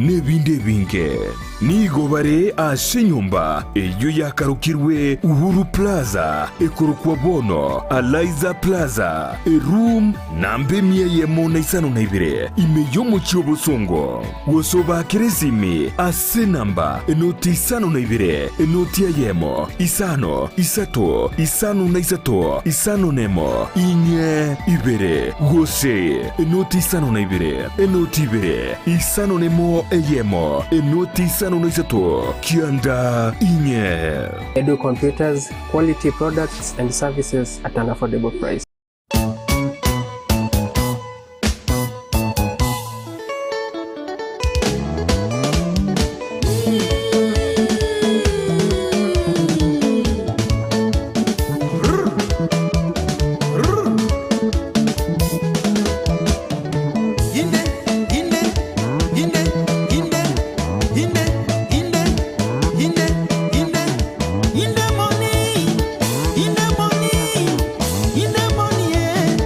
Nebinde ebinge. Nigo bare ase enyomba eyio yakarokirwe Uhuru Plaza, ekorokwa bono Alaiza Plaza, eroom namba emia eyemo na isano na ibere, ime y'omochie o Bosongo. Gose obaakere esimi ase enamba enoti isano na ibere, enoti eyemo, isano, isato, isano na isato, isano nemo, inye, ibere, gose enoti isano na ibere, enoti ibere, isano nemo eyemo, enoti isano na isato, kianda inye. Edu Computers, quality products and services at an affordable price. Inde, inde, inde, inde, inde, inde, inde, inde, inde money, inde money, inde money, eh.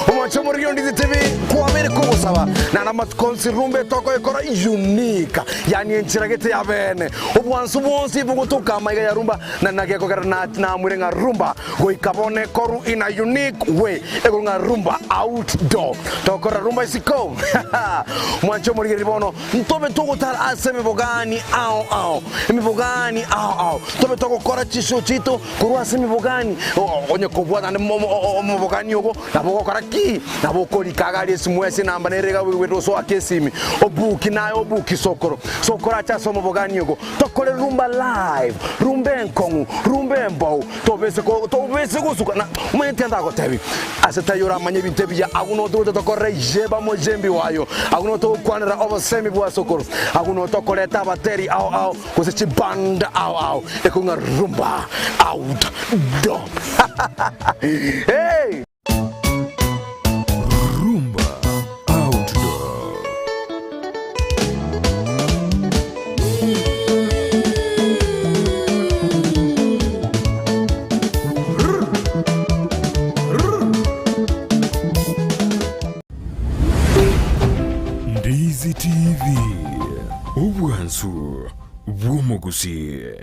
Omwancho omoriri ondize TV kwabere kogosaba nana amatuko onsi rumba etokoyekora unique yani enchera gete ya bene obwansu bwonsi bogotoka amaiga ya rumba na nagekogera na namwire ng'a rumba Goika bono ekoru in a unique way, ekoru ng'a rumba outdoor. Togokora rumba isiko. Mwanche omorigereria bono, ntobe togotara ase emebogani ao ao, emebogani ao ao. Tobe togokora chishow chiaito korwa ase emebogani. Onye kobua naende omobogani ogo, nabo ogokora ki? Nabo okorika iga aria esimu ase enamba nere iga oigwete osoake esimi, obuki naye obuki sokoro. Sokoro ache ase omobogani ogo, tokore rumba live, rumba enkong'u, rumba embou. Tobese ko tobese gosuka na omanyete ndagotebi ase taiyo oramanye ebinto ebiya agwo no togocha tokorera ijeba mojembi wayo agwo no togokwanera obosemi bwa sokoro agwo no tokoreta abateri ao ao gose chiband ao ao ekong'a rumba out door hey. Rumba Outdoor. Ndizi TV, obwansu bw'omogusii.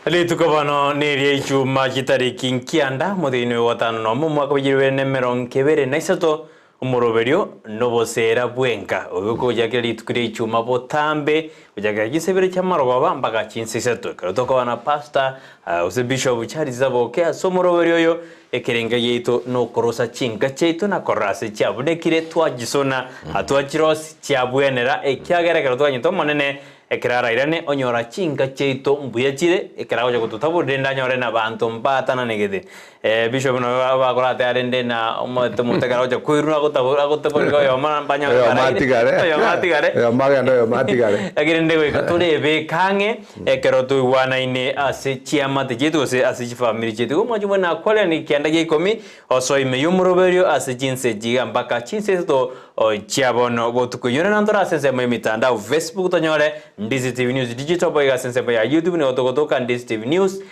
Rituko bono neria Ichuma chitariki nkianda omotienyi oyo gatano nomo omwaka bwa chilifu bibere na emerongo ebere na isato, omoroberio noboseera bwenka oyo okochakera rituko ria Ichuma botambe gochakera chinsa ibere chi'amarogoba mpaka chinsa isato. Ekero tokoba na Pastor gose Bishop Charles Saboke ase omoroberio oyo, Ekerenga giaito nokorosa chinka chiaito na korora ase chiabunekire, twachisona, twachirosia chiabwenera, ekiagera ekero twanyete Omonene, ekero arairane onyora chinka chiaito mbuya chire, ekero agocha gototaborera rende anyore nabanto mbatananegete. Bishop nabo bakorate arende na omanyete omonto ekero agocha koirwa agotabora agotaborera oyomo mbanyore Oyomo baraire, atigare. oyomo atigare. Oyomo agende oyomo atigare. Lakini rende goika torebeke ang'e Ekero toigwanaine ase chiamate chiaito gose ase chifamiri chiaito, igo omwancho buna nakwareranie ekianda gia ikomi, osoe ime y'omoroberio ase chinsa echi iga mpaka chinsa isato chia bono botuko. Inyore nantore ase ensemo y'emitandao, Facebook tonyore Ndizi TV News Digital, boigo ase ensemo ya YouTube nigo togotoka Ndizi TV News,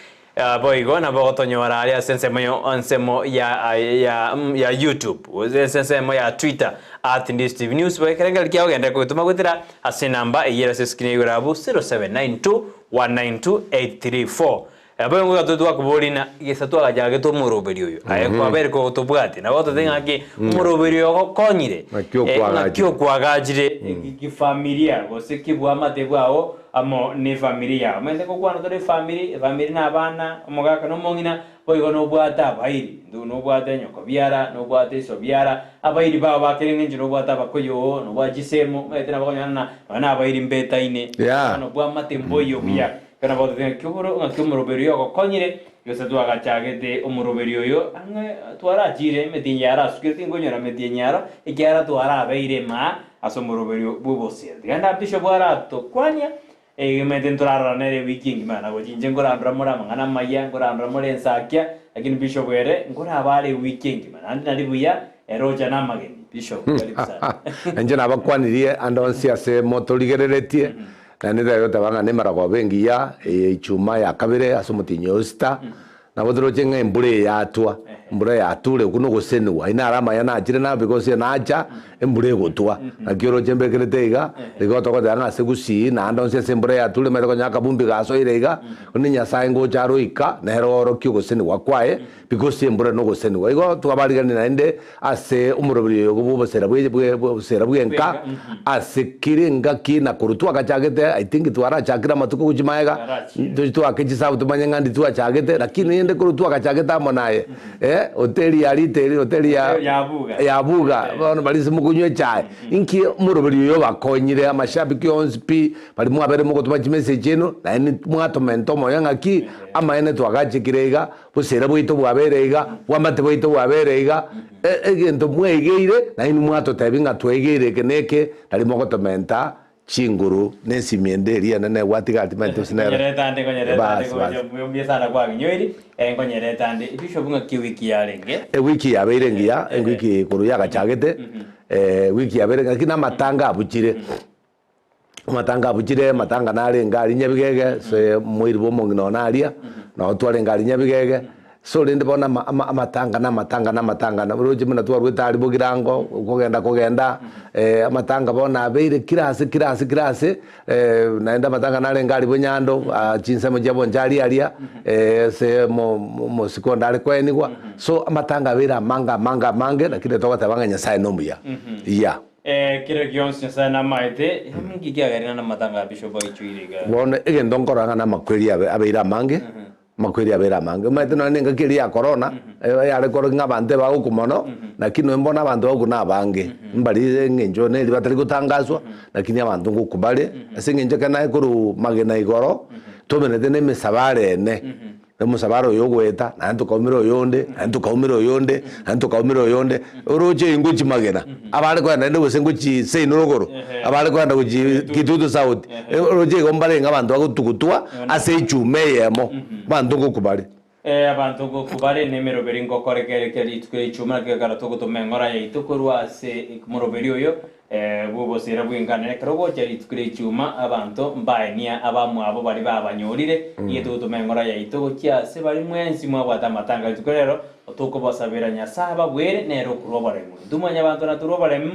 boigo nabo ogotonyora aria ase ensemo ensemo ya ya ya YouTube, gose ase ensemo ya Twitter at Ndizi TV News, boigo ekerengererio kiao genderera kogetoma goetera Ase enamba eyio ere ase escreen ya igoro abwo 0792 192 834. Nabo ingo iga twakoboria ng'a gesa twagachagete omoroberi oyo, aye kwabeire kogotobwatia, nabo ototebie ng'aki omoroberi oyo ogokonyire, Ng'aki eh, ng'aki okwagachire. okwagachire kifamilia gose kibwamate bwao amo ne efamiri yao. Omanyete ngokwana tore efamiri, efamiri na abana, omogaka na omong'ina, Boigo nobwate abairi, intwe nobwate nyoko biara, nobwate iso biara, abairi bao ba kera engencho nobwate abakoyo oo, nobwate chisemo, omanyete nabo okonyora ng'a nonya na abairi mbetaine, Yeah. bono bwamate mboiyo buya. Ekero nabo ototebia ng'aki oboro ng'aki omoroberi oyo ogokonyire, gose twagachagete omoroberi oyo ang'e twarachire emetienyi yarasukire tinkonyora metienyi aro, ekiagera twarabeire imaa ase omoroberio bw'obosera. Tiga ndapishe bwaratokwania. Egemeete ntorarora nere ewiki engima, na gochia inche nkorandora more amang'ana amaya, nkorandora more ensakia, lakini Bishop ere nkoraba are ewiki engima, naende nari buya ere ocha namageni. Bishop, karibu sana. Inche nabakwanirie ande onsi ase motorigereretie. Naende tari goteba ng'a nemarogoba engiya eye Ijumaa ya kabere ase omotienyi o sita, nabo toroche ng'a embura eye yatwa, embura yature okwo nogosenigwa. Ayio naro amaya nachire na because nacha embura egotwa. Naki oroche mbekerete iga, nigo togoteba ng'a ase Gusii naende onsi ase embura yature omanyete konya akabumbi gasoire iga, buna Nyasaye ngocha are oika, nere oorokie ogosenigwa kwaye, because embura nogosenigwa. Igo twabarigani naende ase omoroberi oyo bw'obosera bwe bwe obosera bw'enka, ase kera engaki na korwa twagachagete, I think twarachakire amatuko gochia magega, tochie toake chisabu tomanye ng'a ndi twachagete, lakini rende korwa twagachagete amo naye, eh, hoteli ya Rita eria, hoteli ya ya Buga, bono baria ase mokonywa echae, inki omoroberi oyo obakonyire amashabiki onsi pi, baria mwabeire mogotoma chimessage chiaino, naende mwatomenta omoyo ng'aki, amaene twagachekire iga, Bosera bwaito bwabeire iga, bwamate bwaito bwabeire iga, egento mwaigeire, na inwe mwatotebia ng'a twaigeire eke na eke, nario mogotomenta chinguru na esimi ende eria enene gwatiga ati maete gose nere. Nkonyerete ande, nkonyerete ande, Bas, bas. gocha mbuya sana kwaginyoiri, nkonyerete ande. Bishop ng'aki ewiki yarenge? Ewiki yabeire engiya, ewiki korwa yagachagete, ewiki yabeire engiya, lakini amatanga abuchire. Amatanga abuchire, amatanga narenge aria Nyabigege, ase omoiri bwa omong'ina one aria, nao twarenge aria Nyabigege. So rende bono ama ama amatanga na amatanga na amatanga na oroche buna twarwete aria Bogirango, okogenda kogenda, amatanga bono abeire kera ase kera ase kera ase, naende amatanga narenge aria Bonyando, chinsemo chia Bonchari aria, ase omo omosike onde are koenigwa, so amatanga abeire amange amange amange, lakini togoteba ng'a Nyasaye nomuya, yeah. Kero gionsi Nyasae namaete, ninki kiagerire namatanga a Bishop aichoire iga? Bono egento nkorora ng'a namakweri abe abeire amange, amakweri abeire amange. Omanyete nonya na engaki eria ya corona, yare korokia ng'a abanto ebagokwa mono, lakini nonya bono abanto bagokwa na abange, mbari eng'encho neri batari gotangaswa, lakini abanto ngokwa bare, ase eng'encho ekero naye korwa magena igoro, tomenete na emesabari ene. Omosabara oyo ogoeta, naende tokaumera oyonde, naende tokaumera oyonde, naende tokaumera oyonde, oroche ingochi magena, abare kogenda naende gose ngochi seino rogoro, abare kogenda gochi Kitutu South, oroche igo mbarenge abanto bagotugutwa ase echuma eyemo, abanto ngokwa bare. Abanto ngokwa bare na emeroberi ngokoreka ere kera rituko echuma, naki ekero togotoma eng'ora yaito korwa ase omoroberi oyo, Bw'obosera bw'engano ekero gocha rituko ri'echuma, abanto mbaenia abamwabo baria babanyorire, nigo togotoma eng'ora yaito gochia ase baria mwensi mwabwate amatanga rituko rero, tokobasabera Nyasae ababwere, nere okorua oboremu. Intwe mwanyabanto natorue oboremu,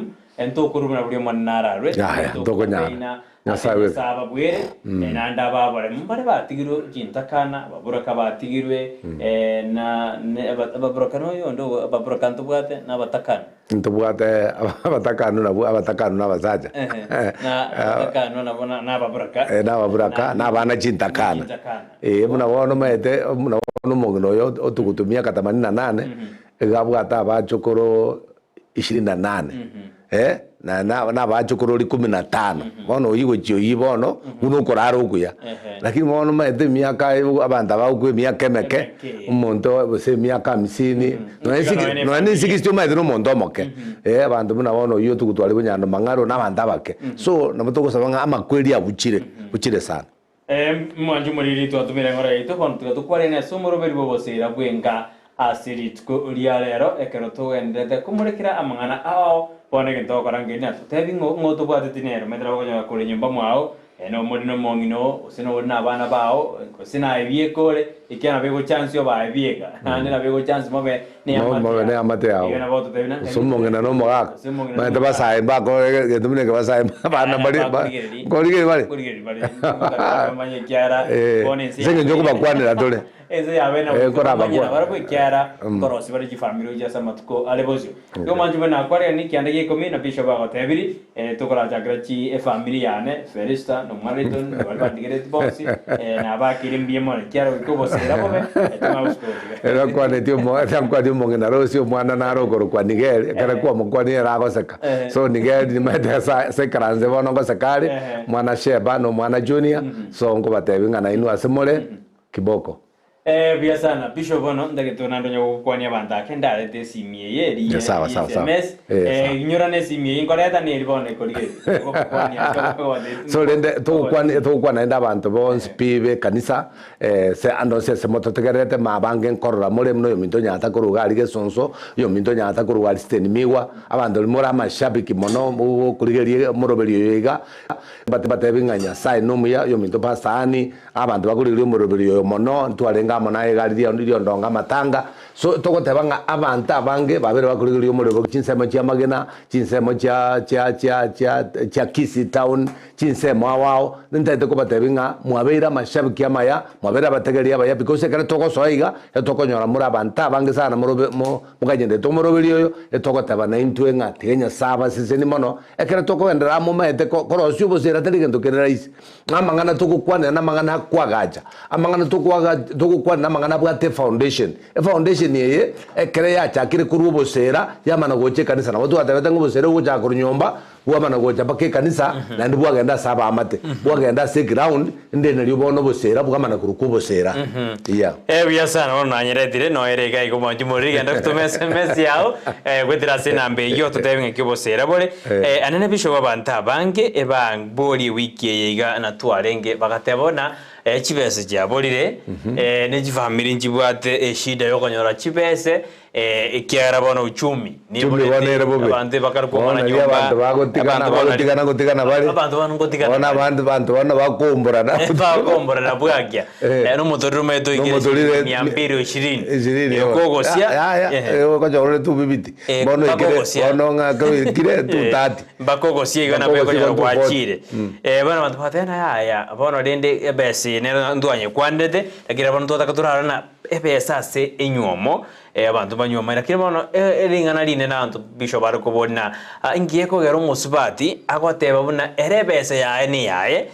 ntokorua buna boria Omonene ararue, Yaya, ntokonyara. tokobateina Nyasae ase bweka. Nyasae ababwere, naende ababoremu mbare batigirwe chintakana, ababoraka batigirwe, na ababoraka noyonde ababoraka ntobwate na abatakana. Ntobwate abatakanu nabwo abatakanu na abasacha. Na abatakanu nabo na ababuraka. Na ababuraka na abana chintakana. Eh, buna bono omanyete buna bono omong'ina oyo otugutu miaka themanini na nane, iga abwate abachokoro ishirini na nane, eh, na na abachokoro kumi na tano. Bono oyio gochia oyio bono, buna okorara okuya. Lakini bono omanyete emiaka abanto aba bagokwa emiaka emeke, omonto gose emiaka hamsini, nonya ne sixty omanyete na omonto omoke, abanto buna bono oyio togotwara bonyando mang'aro na abanto abake. So nabo togosaba ng'a amakweri abuchire, buchire sana. Mwanche omoriri twatomire eng'ora yaito, bono tiga tokwarane ase omoroberi bw'oboseera bw'enka ase rituko ria rero, ekero togendererete komorekera amang'ana ao. Bono egento ogokora nkeria natotebi ng'o ng'o tobwateti nere, omanyete nabo okonyora kore nyomba mwao, nomori nomong'ina oo, gose nore nabana bao, gose naye bieka ore, ekiagera nabo egochansi obae bieka, naende nabo egochansi mobe Mo- mobe neamate yao. Iga nabo ototebi na- Gose omong'ina na omogaka. Gose omong'ina na Omanyete omogaka. basae mbakore egento buna eke basae abana mbari ba- Bakorigereria. nkorigereria bare? Nkorigereria bare. Bamanye ekiagera Eh, bono ense ase eng'encho okobakwanera tore. Ense yabe na Eh, nkorabakwa- bamanye nabarabwo ekiagera nkorosia bare chifamiri gochia ase amatuko are bosio. Igo omwanchi buna nakwarire ekianda gia ikomi na bishop agotebiri, eh, tokorachakera chi efamiri yane, Felista na omwana oito na baria bandigereti bonsi, eh, nabakeire mbuya mono ekiagera goika obosera bobe, eh, timanya gosika gotiga. Ere akwanetie omo akwanetie omong'ina rosie omwana nare okorokwa Nigeri, ekero kwamokwania ere agoseka. Eh. So Nigeri nimaete ase ase ekaranse bono ngoseka are, Eh. omwana Sheba na omwana Junior, so nkobatebia ng'a nainwe ase more, kiboko. Eh, buya sana Bishop bono ntagete naende onye gokwania abanto ake ndarete esimi eye eri Yeah, sawa, sawa, sawa. SMS Eh, eh, sawa. inyora na esimi eye nkoreta neri bono ekorigereria Gokwania So rende togokwana togokwana naende abanto bonsi pi be ekanisa eh, se ande onsi ase mototegererete mabange nkorora more buna oyominto onyarete koruga aria gesonso, oyominto onyarete koruga aria Steny Migwa, abanto riria more amashabiki mono mokorigereria omoroberi oyo iga, mbatebi ng'a Nyasaye nomuya, oyominto Pastor Ann, Abanto bakorigereria omoroberi oyo mono, ntwarenge amo naye iga riria riondonga amatanga. So togoteba ng'a abanto abange babere bakorigereria omoroberi chinsemo chi'amagena, chinsemo chia chia chia chia chia Kisii town, chinsemo ao ao, nintagete kobatebia ng'a mwabeire amashabiki amaya, mwabeire abategereria abaya because ekero togosoa iga, etokonyora more abanto abange sana morobe mo mokanyenderete omoroberi oyo, etogoteba naintwe ng'a tiga Nyasae abasesenie mono, ekero tokogenderera amo omanyete ko korosia obosera tari gento kere rahisi. Amang'ana togokwanera namang'ana akwagacha, amang'ana tokoaga togokwanera namang'ana abwate efoundation. Efoundation eye, ekere yachakire korwa obosera, yamana gocha ekanisa. Nabo twatebete ng'a obosera ogochaka korwa nyomba, bwamana gocha mpaka ekanisa, naende bwagenda ase abaamate, bwagenda ase eground, inde nario bono obosera bwamana korokwa obosera. Yeah. Eh, buya sana bono nanyeretire noere iga igo mwanchi moriri genda gotoma sms yao eh, goetera ase enamba eyio ototebie ng'aki obosera bore Eh. Eh, anene bishop abanto abange ebamborie ewiki eye iga natwarenge bagateba buna eh, chibese chiaborire eh, ne chifamiri nchibwate eshida yokonyora chibese eh, ekiagera bono uchumi Uchumi bono ere bobe. abanto bakare Bono komana riria nyomba abanto bagotigana abanto bono bagotigana gotigana bare abanto bono ngotigana bono bare. abanto banto bono bakomborana bakomborana bwakia Eh. Eh, nomotorire omanyete oikire Nomotorire shilingi mia mbili o ishirini ishirini Eh, kogosia ehe. okochora ore tubibiti Eh, bono mpaka oikire ogosia. bono ng'ake oikire 230 Mpaka ogosia igo Mpaka nabo ogosia ekonyora igo 240. gwachire. Eh, bono abanto bagateba ng'a yaya, bono rende ebesa eye nero ntwanyekwanerete, lakini bono twataka torare na ebesa ase enywomo, eh, abanto banywomaine. Lakini bono e- ering'ana rinene abanto bishop bare koboria na ah, inki gekogera omosubati agoteba buna ere ebesa yaye neyaye,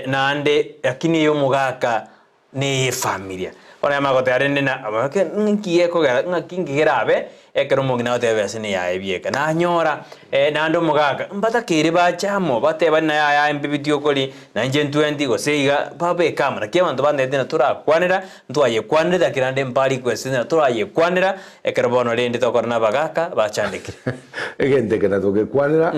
naende lakini eye omogaka neyefamilia. Bono yamanya goteba rende na abake ng'aki gekogera ng'aki nki kerabe ekero omong'ina agoteba ebesa neyaye bieka. Nanyora naende omogaka mbatakeire bache amo batebane naye yaya mbibi tiokori nainche ntwenti gose iga babeke amo. Naki abanto bantebete ng'a torakwanera ntwayekwanerete lakini naende mbarequestete ng'a torayekwanera ekero bono rende tokora na abagaka bachandekire. Egento eke natogekwanera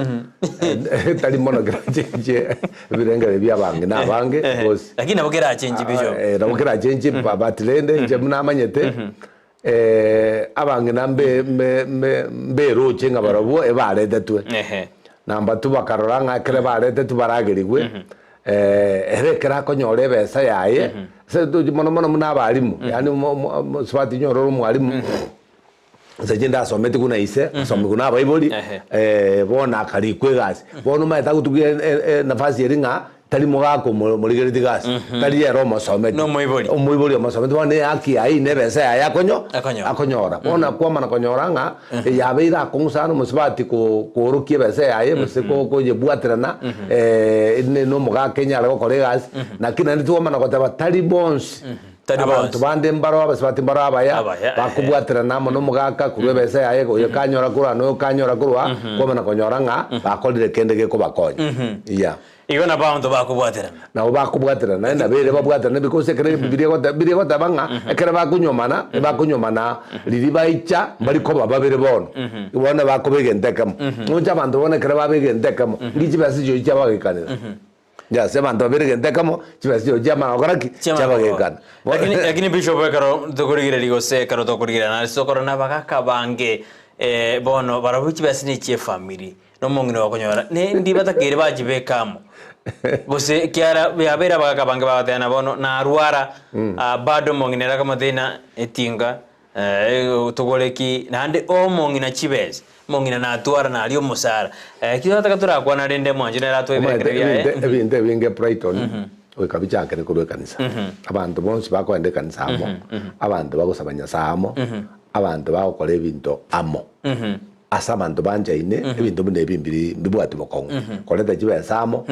tari mono kerachenche Ebirengero bia abange na abange bosi. Lakini nabo kerachenche bishop. Eh, nabo kerachenche but rende inche buna namanyete eh, abang'ina mbe mbe mbe mberoche ng'a barobwo ebaretetwe. Ehe. Number two bakarora ng'a ekere baretetwe baragerigwe ere ekero akonyora ebesa yaye, ase mono mono buna abalimu, yaani omo omo omosubati onye ore omwalimu. Inse inche ndasometi buna ise, asomigwe na abaibori, Ehe. eh, bono akarikwa egasi. Bono omanyete agotugia e- e- enafasi eria ng'a tari mogaka omo- omorigereti gasi, tari ere omosometi. Na omoibori. Omoibori omosometi, bono ehaki yaye na ebesa yaye akonyo Akonyora. akonyora. Bono akwamana konyora ng'a yabeire akong'u sana omosubati ko- koorokia ebesa yaye gose ko- koyebwaterana ne na omogaka enyare gokora egasi, naki naende twamana goteba tari bonsi. Tari Abanto bonsi. bande mbaro abasubati mbaro abaya, Abaya, ehe. bakobwaterana amo nomogaka korwa ebesa yaye, oyo kanyora korwa aa, na oyo kanyora korwa aa, kwamana konyora ng'a bakorire kende gekobakonya. Yeah. Igo nabo abanto bakobwaterana. Nabo bakobwaterana, naende nabo ere babwaterane because ekere Bibilia egoteba, Bibilia egoteba ng'a ekere bakonyuomana, ebakonyuomana riria baicha mbari koba babere bono, bono bakoba egento ekemo. Nocha abanto bono ekere baba egento ekemo, nki chibesa echio chiabagekanera. Yes, abanto babere egento ekemo, chibesa chiao chiamanya gokora ki? Chiabagekana. Lakini, lakini bishop ekero tokorigereria gose ekero tokorigereria nare tokora na abagaka abange eh, bono barabwo chibesa ne chie family na omong'ina okonyora ne ndi batakeire bachibeka amo gose ekiara yabeire abagaka abange bagoteba na bono narwara ah, bado omong'ina ere akamotebia ng'a etinga Togore ki naende omong'ina chibesa, omong'ina natwara naria omosara. Ekio twataka torakwana rende mwancho nere atoe Omanyete ebirengererio biaye. ebinto ebinto ebinge Brighton goika bichakere korwa ekanisa. Abanto bonsi bakoenda ekanisa amo, abanto bagosaba Nyasaye amo, abanto bagokora ebinto amo. Ase abanto banchaine, ebinto buna ebi mbiri mbibwati bokong'u. Koreta chibesa amo,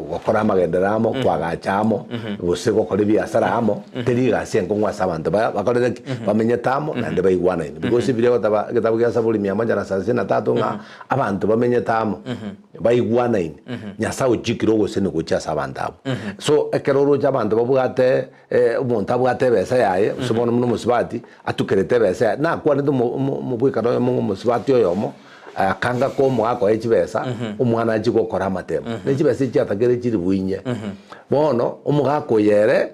gokora amagenderero amo, koagacha amo, gose gokora ebiasara amo, teri egasi enkong'u ase abanto ba bakorete ki? Bamenyete amo naende baigwanaine. Because biria ogoteba egetabu gia Zaburi mia moja na thelathini na tatu ng'a abanto bamenyete amo, baigwanaine, Nyasae ochikire ogoseni gochia ase abanto abwo. So ekero oroche abanto babwate Omonto abwate ebesa yaye, gose bono buna omosubati, atukerete ebesa yaye, nakwanete omo- omo- omobwekano oyomo ng'a omosubati oyomo, akanga komoa akoe chibesa, omwana achie gokora amatemo. Ne chibesa echi chiatakere chilifu inye. Bono, omogaka oyo ere,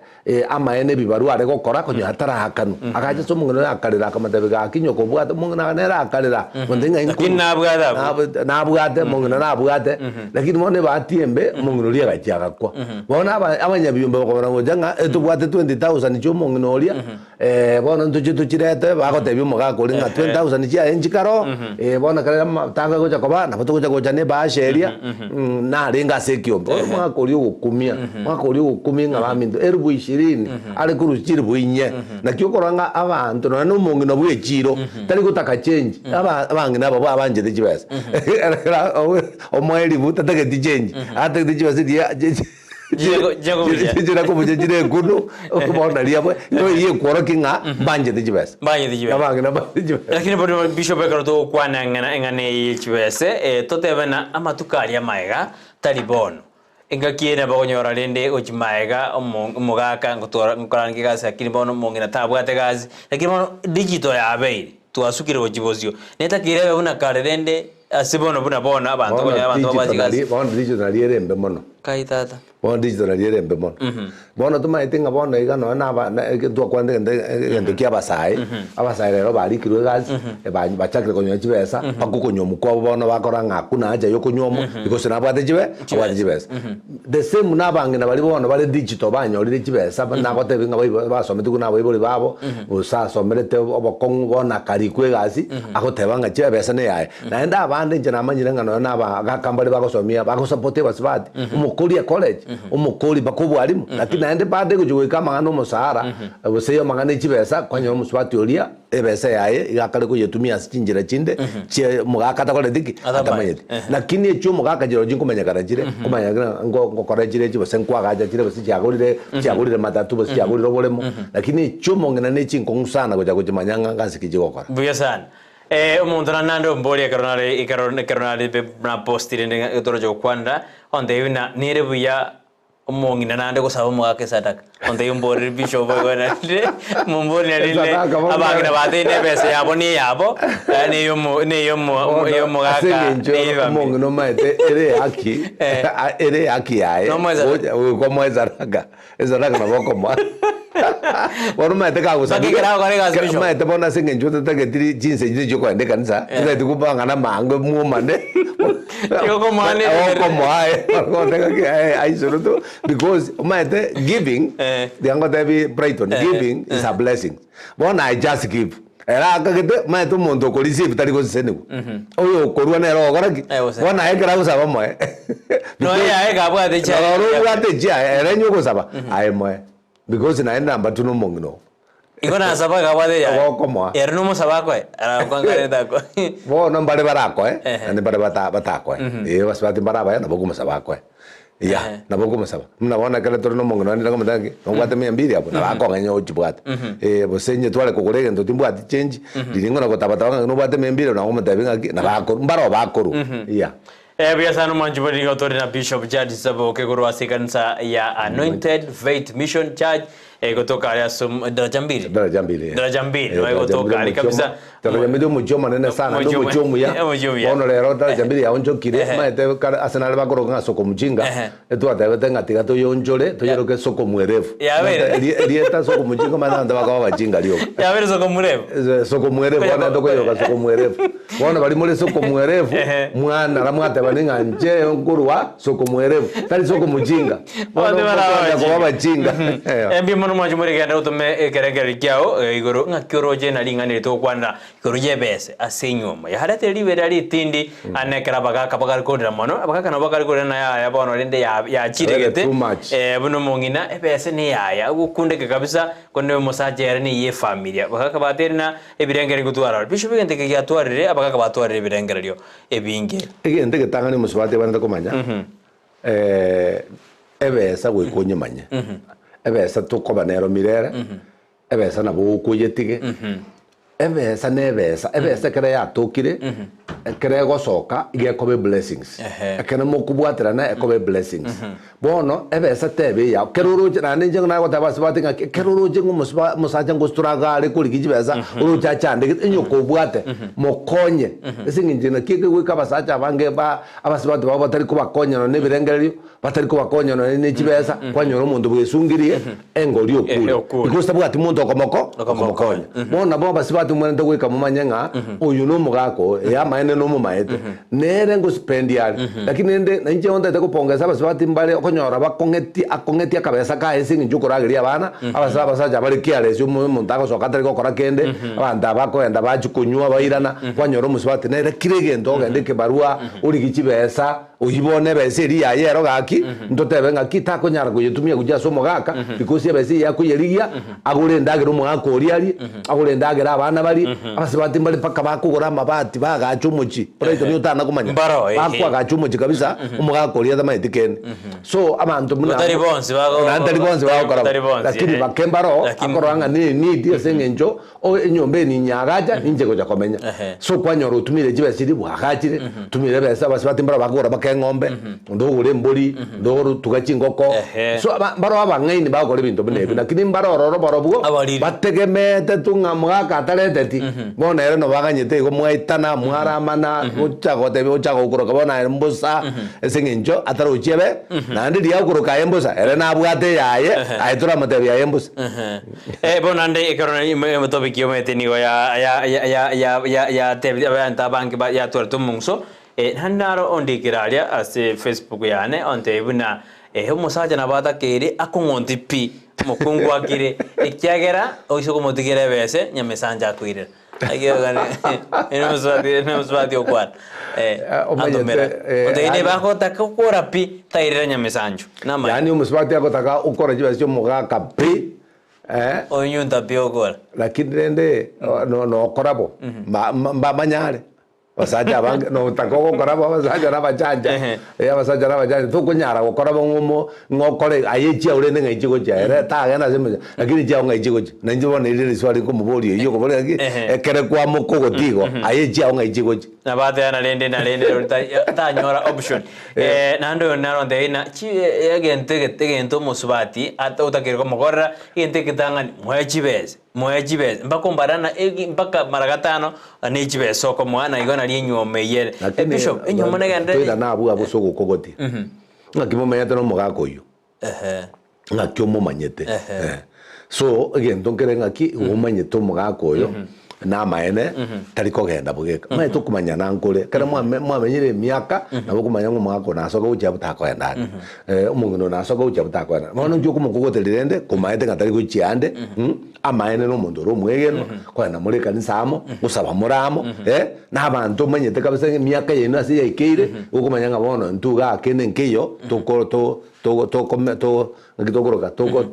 amaene ebibarua are gokora konya ataraakanwa. Agacha ase omong'ina oyo akarera akamotebia gaki nyoko obwate, omong'ina nere akarera, monto ng'a Lakini inkuru. nabwate abwo. Nab- nabwate, omong'ina nabwate, lakini bono ebahati embe, omong'ina oria agachia agakwa. Bono aba abanyabiombe bakobora gocha ng'a etobwate 20,000 chi'omong'ina oria, bono ntochie tochirete, bagotebia omogaka oria ng'a 20,000 chiaye nchikare oo, bono ekero amatanga agocha koba, nabo togocha gocha na ebahasha eria, narenge ase ekiombe. Bono omogaka oria ogokumia, omogaka oria ogokumia ng'a baminto elfu ishirini, are korwa chilifu inye. Naki okorora ng'a abanto nonya na omong'ina bwa echiro, tari gotaka change, aba abang'ina aba babanchete chibesa. Omoe elifu tatageti change, atagete chibesa chiria chira kobucha chire ekunu bono naria abwe igo eyio ekworokia ng'a mbanchete chibesa. Mbanchete chibesa. Abang'ina mbanchete chibesa. Lakini bono Bishop ekero togokwana eng'ana eng'ana eye ye chibese, totebe na amatuko aria amaega tari bono. Engaki eye nabo okonyora rende gochia maega omo omogaka ngotwara ngokorana egasi lakini bono omong'ina tabwate egasi, lakini bono digital yabeire, twasukire gochia bosio. Netakeire ebe buna kare rende Ase bono buna bono abanto Bono okonyora abanto digital babwate nari egasi. bono digital nari ere embe mono. Kai tata. Bono digital nari ere embe mono. Bono tomaete ng'a bono iga nonya na aba na eke twakwanete egento egento kia abasae, abasae rero barikirwe egasi, ba bachakire konyora chibesa, mpaka okonyuomwa kwabo bono bakora ng'a hakuna haja ya okonyuomwa, because nabwate chibe abwate chibesa. The same na abang'ina baria bono bare digital banyorire chibesa, nagotebi ng'a baibo basometigwe na abaibori babo, gose asomerete obokong'u bono akarikwa egasi, agoteba ng'a chibesa neyaye. Naende abande inche namanyire ng'a nonya na abagaka mbare bagosomia bagosapoti abasubati, omokori ecollege, omokori mpaka obwalimu, lakini naende bado egochia goika amang'ana omosahara, gose amang'ana echibesa, kwanyora omosubati oria ebesa yaye iga akare koyetumia ase chinchera chinde chie omogaka atakoreti ki? Atamanyeti. Lakini echio omogaka chirochio nkomanyekana chire, nkomanya ng'a ngo ngokora chire echi gose nkoagacha chire gose chiagorire chiagorire matatu gose chiagorire oboremo, lakini echio omong'ina ne chinkong'u sana gocha gochimanya ng'a ngase ki chigokora. Mbuya sana. Eh, omonto na nande omborie ekero nare ekero ekero nare be napostire rende ng'a toroche gokwanera, ontebie buna nere buya omong'ina naende gosaba omogaka esadaka. Ontebie omborere bishop boigo naende, momborie rinde Esadaka bono abang'ina bateine ebesa yabo na eyabo, na eyomo na eyomo Bono, eyomogaka ase eng'encho na eyefamiri. omong'ina omaete ere ehaki, Eh. ere ehaki yaye, Nomoe esadaka. gocha gokomoa esadaka. Esadaka nabo okomoa. Bono omanyete kagosabire, Mpaka ekero agokora egasi ekero bishop. omanyete bono ase eng'encho otatageti ri chinsa echio chiokogenda ekanisa, otagete kobang'ana amango mwomane, Igo okomoa ne riberera. okomoa aye, ogoteba ng'aki aye aisorwe tu, because omanyete giving, Eh. tiga ngotebi Brighton, Eh. giving is a blessing. Bono I just give. Ere akagete, omanyete omonto oko receive tari gosesenigwa. Oyo okorua nere ogokora ki? Eh, gose. Bono aye ekero agosaba omoe. Nonya yaye kabwate chiaye. Noro obwate chiaye, ere onye ogosaba, aye moe. Because naende namba two nomong'ina oo. Igo nasaba kabwate yaye. Ogokomoa. Ere nomosaba akoe, arakwangarete akoe. Bono mbare barakoe, Ehe. naende mbare bata batakoe. Eh, abasubati mbare abaya nabo okomosaba akoe. Ya, nabo okomosaba. Buna bono ekero tore na omong'ina onde nakomotebia ng'aki, nobwate mia mbiri abwo, nabo akong'enya ochibwate. Eh, gose onye tware kogora egento timbwati change, riria ng'o nagotabataba ng'aki nobwate mia mbiri, nabo okomotebia ng'aki, nabo akorwa, mbaro bakorwa, ya. Eh, buya sana omwanchi bore nigo tore na Bishop Chad Saboke korwa ase ekanisa ya Anointed Faith Mission Church egotoka are ase om- daraja mbili Daraja mbili, eh. daraja mbili Eh, no daraja egotoka mbili are omochie kabisa omo- daraja mbili omochie omonene sana, naende Omochie omochie omuya. omochie omuya. Bono rero daraja mbili yaonchokire, Ehe. omanyete kare ase nare bakoroka ng'a soko mjinga, Ehe. etwatebete ng'a tiga toyonchore, toyeroke soko mwerevu. Yabeire. Omanyete eri- erieta soko mjinga omanyete abanto bakaba abajinga rioka. Yabeire soko mrefu. Eh, soko mwerevu, Konya- bono tokoyeroka soko mwerevu. Bono baria more soko mwerevu, Ehe. mwanara mwatebani ng'a inche nkorwa soko mwerevu, tari soko mjinga. Bono Abanto baraba mokoenda koba abajinga. abajinga. Mbuya mono. mono mwanche moregende otome ekerengererio kiao igoro ng'aki oroche na ring'ana eri togokwanera igoro y'ebese ase enyuomo. Yaretire riberera ritindi ane ekero abagaka bagare korera mono, abagaka nabo bakare korera na yaya bono rende ya yachire Very gete too much. buna omong'ina ebese neyaya ogokundeke kabisa korende omosacha ere neye efamilia. Abagaka bateire na ebirengererio gotwara ore. Bishop egento eke giatwarire abagaka batwarire ebirengererio ebinge. Egento egetang'ani omosubati abwenerete komanya, ebesa goika onyemanye, ebesa tokoba nero mirere, ebesa nabo okoyetige, ebesa na ebesa, ebesa ekero yatokire, ekero egosoka iga ekoba eblessings, ekero mokobwaterana ekoba eblessings. Bono ebesa tebe eyao, kero oroche naende inche nagoteba abasubati ng'a ekero oroche ng'a omosuba omosacha ngositora iga are korigia chibesa, oroche achandegete, onye okobwate, mokonye. Ase eng'encho naki ekegoika abasacha abange ba abasubati babo batari kobakonya nonye na ebirengererio, batari kobakonya nonye ne chibesa, kwanyora omonto bwesungirie engori okure. Okure. Because tabwati monto okomoko okomokonya. Bono nabo abasubati mwerente goika momanye ng'a oyo na omogaka oyo, ee amaene nomomaete, Nere ngospendi are, lakini rende nainche ontete gopongesa abasubati mbare okonyora bakong'eti akong'eti akabesa kaye ase eng'encho okorageria abana, abasa abasacha bare careless omo omonto agosoka atari gokora kende, abanto aba bakoenda bachia konywa bairana, kwanyora omosubati nere kera egento ogenda ekebarua, origie chibesa, oyio bono ebesa eria yaye ero gaki, ntotebe ng'aki takonyara koyetumia gochia ase omogaka, because ebesa eyio akoyerigia, Agore endagera omogaka oria arie, agore endagera abana barie, abasubati mbare mpaka bakogora amabati baagache omochie, Brighton otana komanya, Mbaro, ehe. bakoagacha omochie kabisa, omogaka oria tamaeti kende. So abanto buna Batari bonsi bago- Naende tari bonsi bagokora bo. Batari bonsi, Lakini ehe. bake mbaro, Lakini- akorora ng'a ne need ase eng'encho o enyomba eye ninyagacha, ninche gocha komenya. Ehe. So kwanyora otumire chibesa chiria bwagachire, otumire ebesa abasubati mbaro bakogora mpaka eng'ombe, onde ogora embori, onde otuga chingoko, Ehe. so aba mbaro abang'aini bagokora ebinto buna ebi, lakini mbare ororo barobwo Abariri. bategemeete tu ng'a mogaka atareteti, bono ere nabo aganyete igo mwaetana, mwaramana, ocha gotebia ocha gokoroka bono aye mbosa, ase eng'encho atarochi ebe, naende riria agokoroka aye mbosa, ere nabwate eyaye, aye toramotebia aye mbosa. Eh, bono naende ekero topic omanyete nigo ya ya ya ya ya ya yatebirie abanto abange ba yatwarete omong'uso, Naende naro ondikere aria ase Facebook yane ontebie buna omosacha nabo atakeire akong'onti pi omokungu akire ekiagera oise komotigera ebese nyamesancha akoirera. Nomosubati okwana antomera ontebie neba agotaka okora pi tairera nyamesancho. Namaya. Yaani omosubati agotaka okora chibesa chia omogaka pi Onyunta pi okora. Lakini rende nokora bo mbamanyare. Abasacha abange notaka ogokora bo abasacha na abachancha, Ehe. eh abasacha na abachancha tokonyara gokora bo ng'a omo ng'a okore aye echiao rende ng'ai chigochia ere tagenda ase emechie lakini echiao ng'ai chigochia. Na inche bono eri riswali nkomoboria oyio okoboria ng'aki, Ehe. ekere kwamoka ogotiga igo, aye echiao ng'ai chigochia. Nabateana rende na rende ori tari tanyora option. Naende oyo naro ontebie ng'a chi egento egete egento omosubati ata otakeire komokorera, egento egetang'ani moe chibesa. Moe chibesa, mpaka ombarana egi mpaka mara gatano ne chibesa okomoa na igo nario enyuomo eyio ere. Lakini Bishop, enyuomo negenderere. toirane abwo abwo ase ogokogotia. Ng'aki momenyete na omogaka oyio? Ng'aki omomanyete? Eh. So egento nkere ng'aki igo omanyete omogaka oyo namaene tari kogenda bogeka. Omanyete okomanyana nkore, ekero mwame mwamenyire emiaka nabo okomanya ng'a omogaka oyo nasoka gochia abwo takoenda ande. Omong'ina oyo nasoka gochia abwo takoenda ande. Bono inche okomokogoteria rende komaete ng'a tari gochia ande amaene na omonto ore omwegenwa, kogenda more ekanisa amo, gosaba more amo, na abanto omanyete kabisa ng'a emiaka yaino ase yaikeire, okomanya ng'a bono intwe igaa kende nkeiyo toko to togo tokome to naki tokoroka toko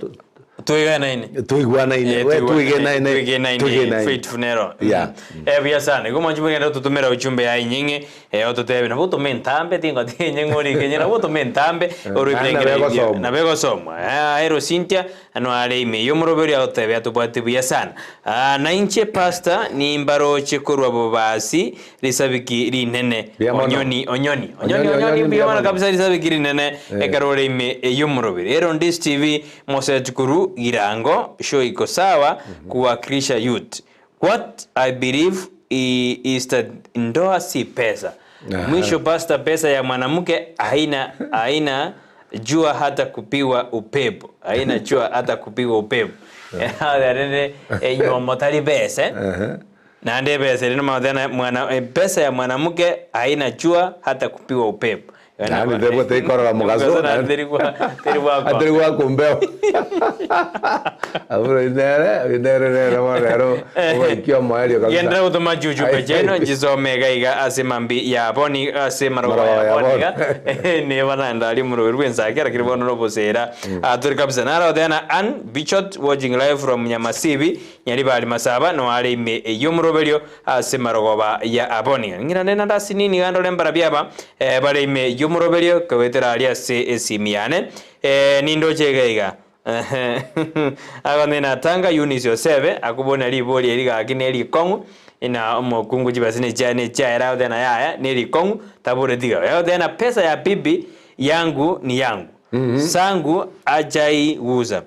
Toiganaine. Toigwanaine, Eh, we toigwanaine, toiganaine, toiganaine, toiganaine. faithful nero. Yeah. Eh, buya sana. Igo mwanchi bwegenda ototomera ujumbe ya inying'e, eh, ototebe nabo otome entambe tingoti enying'e orike enye nabo otome entambe orwe naende ebirengere nabo ebio. egosomwa. Nabo egosomwa. Eh, ero Cynthia ano are ime y'omoroberi agototebia atobwate buya sana. Ah, na inche pastor nimbaroche korwa bobasi Risabiki rinene, Mbuya mono. onyoni, onyoni, onyoni, Onyoni, onyoni, onyoni, mbuya mbuya mono mono. kabisa risabiki rinene ekero ore ime y'omoroberi. Ero Ndisi TV, Mosechukuru, Girango, show iko sawa, kuwakilisha youth. What I believe i, is that ndoa si pesa. Aha. Mwisho pastor, pesa ya mwanamke haina haina jua hata kupigwa upepo. Haina jua hata kupigwa upepo. Rende enyomo tari besa. eh? Naende ebesa eria nomanyete na mwana epesa ya mwanamke haina jua hata kupigwa upepo. Yaani tebwate ikorora mogaso Naende teri gwa- teri gwakwa. atari gwaka ombeo abwo oyo nere oyo nere nere bono ero ogoikia omoerio kabisa Genderera gotoma chiuchumbe chiaino nchisome iga iga ase mambi ya boni ase marogoba Marogoba ya ya boni bono. iga neba naende aria omoroberi bw'ensake lakini bono nobosera Ah, tore kabisa naro Diana Ann Bichot watching live from Nyamasibi Nyaribari Masaba no are ime eyio omoroberio ase marogoba ya aboni. Ng'irane naende ase nini iga ndore mbarabio aba bare ime y'omoroberio kogoetera aria ase esimi yane. Nindoche iga iga. Agontebia natanga Eunice Osebe akobonia ribori eri gaki nerikong'u ina omokungu chibesa nechiaye nechiaye ere agoteba na yaya nerikong'u taboreti iga. Agoteba na pesa ya bibi yangu ni yangu sangu achaigusa.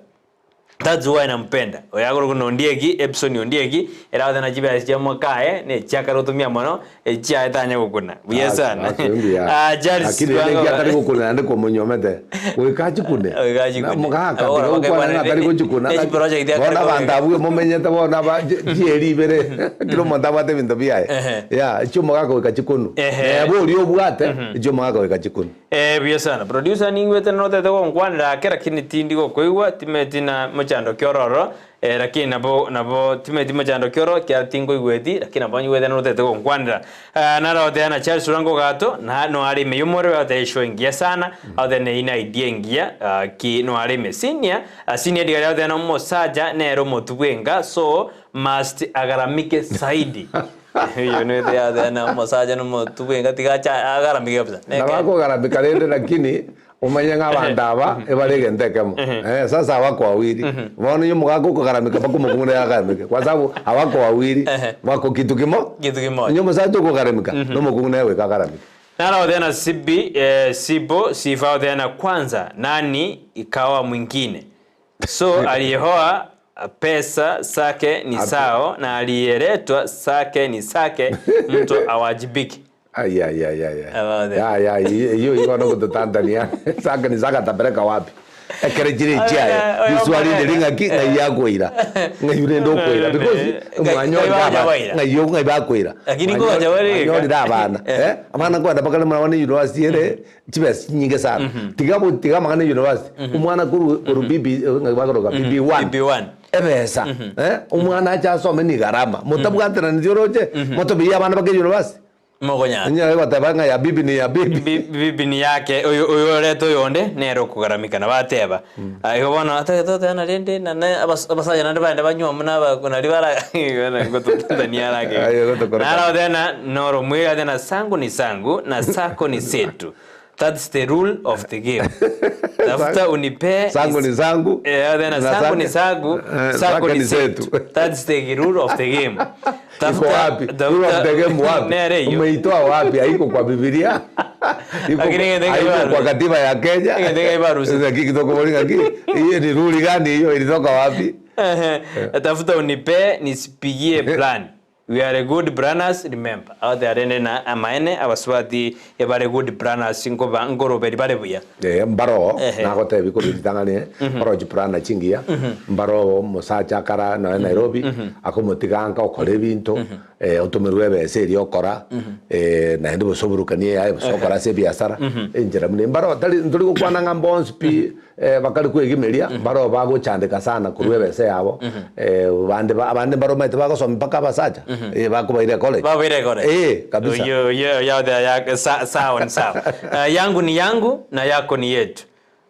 That's why nampenda. Oyo akorokwa na Ondieki, Epson Ondieki, ere agoteba chibesa chia mokaye, ne echiakare otumia mono, echiaye tanya gokuna. Buya sana. Ah, Charles Lakini ere Bwango- ekiatari gokuna naende komonyomete goika achikune. Goika achikune. Na mogaka Abwo tiga bakwana gokwana ng'a atari gochikuna. ne chiproject akare Bono abanto kobeka. abwo momenyete bono aba chieri ibere kera omonto abwate ebinto biaye. Ehe. Yeah, echia omogaka goika chikunu. Ehe. Neba oria obwate, echia omogaka goika chikunu. Ee, buya sana. Producer ningwete notete gonkwanera ake lakini tindi gokoigwa timeti na mochando ki ororo eh, lakini nabo nabo timeti mochando ki ororo kiagera tinkoigweti lakini nabo nyigwete notete gonkwanera. Ah, naro goteba na Charles Orango Ogato na noare ime y'omorero agoteba eshow engiya sana agoteba na eyio na idea engiya ah, ki noare ime. Senior, ah, senior Edgar agoteba na omosacha nere omotwe bwenka so must agaramike zaidi. Eyio nigo yathana omosacha na omotu bwenka tiga acha agaramike kabisa. Nabo akogaramika rende lakini omanye ng'a abanto aba ebare egento ekemo. Eh, sasa abako wawili. Bono onye omogaka okogaramika mpaka omokungu nere agaramike. Kwa sababu abako wawili wako kitu kimo Kitu kimoja. Onye omosacha okogaramika na omokungu nere goika agaramike. Naro othena sibi eh, sibo sifa othena kwanza nani ikawa mwingine So aliyehoa pesa sake ni sao na aliyeletwa sake ni sake mtu awajibike. Ai, ai, ai, ai, ai. About that. Ya, ya, hiyo hiyo iko nokututantania saka ni saka tapeleka wapi ekere chire chiaye Oya, oya, riswali oya. ndiri ng'aki ng'ai yakoira ng'ai rende okoira because Ng'ai- mwanyori ng'ai abana bakoira. ng'ai ng'ai bakoira Lakini ngocha bareka. mwanyorire abana eh abana kwenda bakare mwana university ere chibesa chinyinge sana tiga bo tiga amang'ana ya university omwana korwa korwa BB ng'aki bakoroka BB1 BB1. ebesa eh omwana ache asome ni gharama motabwateraneti oroche motobeiye abana bake university Mokonyara. onyare goteba ng'a ya bibi ni ya bibi Bi- bibi ni yake oyo oyo oreta oyonde nere okogaramika nabo ateba Ah, igo bono atagete goteba rende na ne abas- abasacha naende baende banywa buna aba nari bara gototania arake Aye, gotokora. naro tena noro mwira tena sangu ni sangu na sako ni setu that's the rule of the game tafuta unipe Sangu ni sangu, eh tena na sangu ni sake- sangu eh, sako sake ni ni setu setu. that's the rule of the game Iko wapi? Rule of the game wapi? Nere hiyo. Umeitoa wapi? Haiko kwa Biblia. Iko Lakini ingedeka haiko ibaru. kwa katiba ya Kenya. Ingedeka ibaru. Lakini kitoko molinga ki. Hiyo ni rule gani hiyo ilitoka wapi? Ehe, tafuta unipe nisipigie plan we are good planners remember out there rende na amaene abaswati ebare good planners nkoba nkoroberi bare buya Eh, mbaro Ehe. nagotebi koruritang'ani mbaro chiplana chingiya mbaro omosacha akara nonya Nairobi akomotiga nka okora ebinto eh, otomerwe ebesa eria okora eh, naende gose oburukanie yaye gose okora ase ebiasara enchera buna mbaro tari ntori gokwana ng'a mbonsi pi eh, bakari kwegimeria mbaro bagochandeka sana korwa ebesa yabo eh, bande ba- abande mbaro omanyete bagosoma mpaka abasacha eh, bakobaira college Babaire college. eh, kabisa Yo, yo, yo, ya, sa, sawa ni sawa. Uh, yangu ni yangu na yako ni yetu.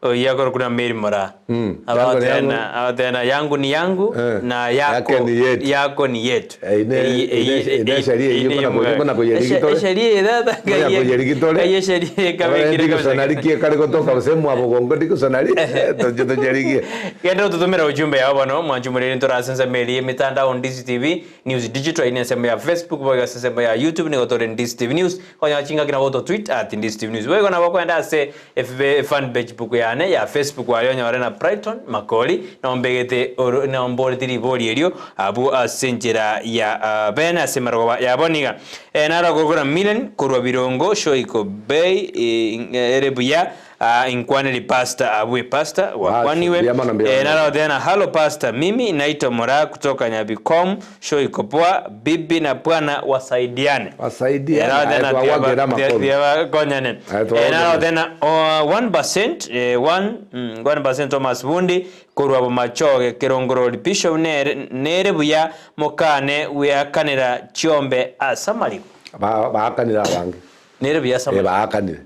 Oh, yako kuna Mary Mora. Mm. Yangu ni yangu. Abatena, abatena yangu ni yangu Eh. na yako Yake ni yetu. yako ni yetu. Eh, ine- ine- ine sheria hiyo kuna kuna kuyerigitore. Sheria dada Kuna kuyerigitore. Kaye sheria kabekire ndikusonarikie kari gotoka gose mwabogongo ndikusonari toche tocherigie Genda tutumira ujumbe yao bano mwanchumurire ntorasensa meli mitandao Ndizi TV News Digital ine ensemo ya Facebook boiga ase ensemo ya YouTube nigo tore Ndizi TV News konya chingaki nabo to tweet at Ndizi TV News boigo nabo kwenda ase FB fan page book yane ya Facebook waria onyore na Brighton Makori nombegete oro nomborete ribori erio abwo ase enchera ya ah, bene ase marogoba yabo niga eh, naro gokora Milen korwa Birongo Shoiko Bay eh, ere buya. Ah, inkwaneri pastor abwe pastor gwakwaniwe mbuya mono, mbuya eh, mono. naro tena halo pastor mimi naitwa Moraa kutoka Nyabikom show iko poa bibi na bwana wasaidiane Wasaidiane, Eh, naro tena aye, twawagera amakono. tiabakonyane Aye, twawagera. Eh, naro tena oh, 1% eh, 1% Thomas Bundi korwa bomachoge kerongorori bishop nere nere buya mokane weakanera chiombe ase amariko Ba- baakanire abange nere buya ase Eh, amariko baakanire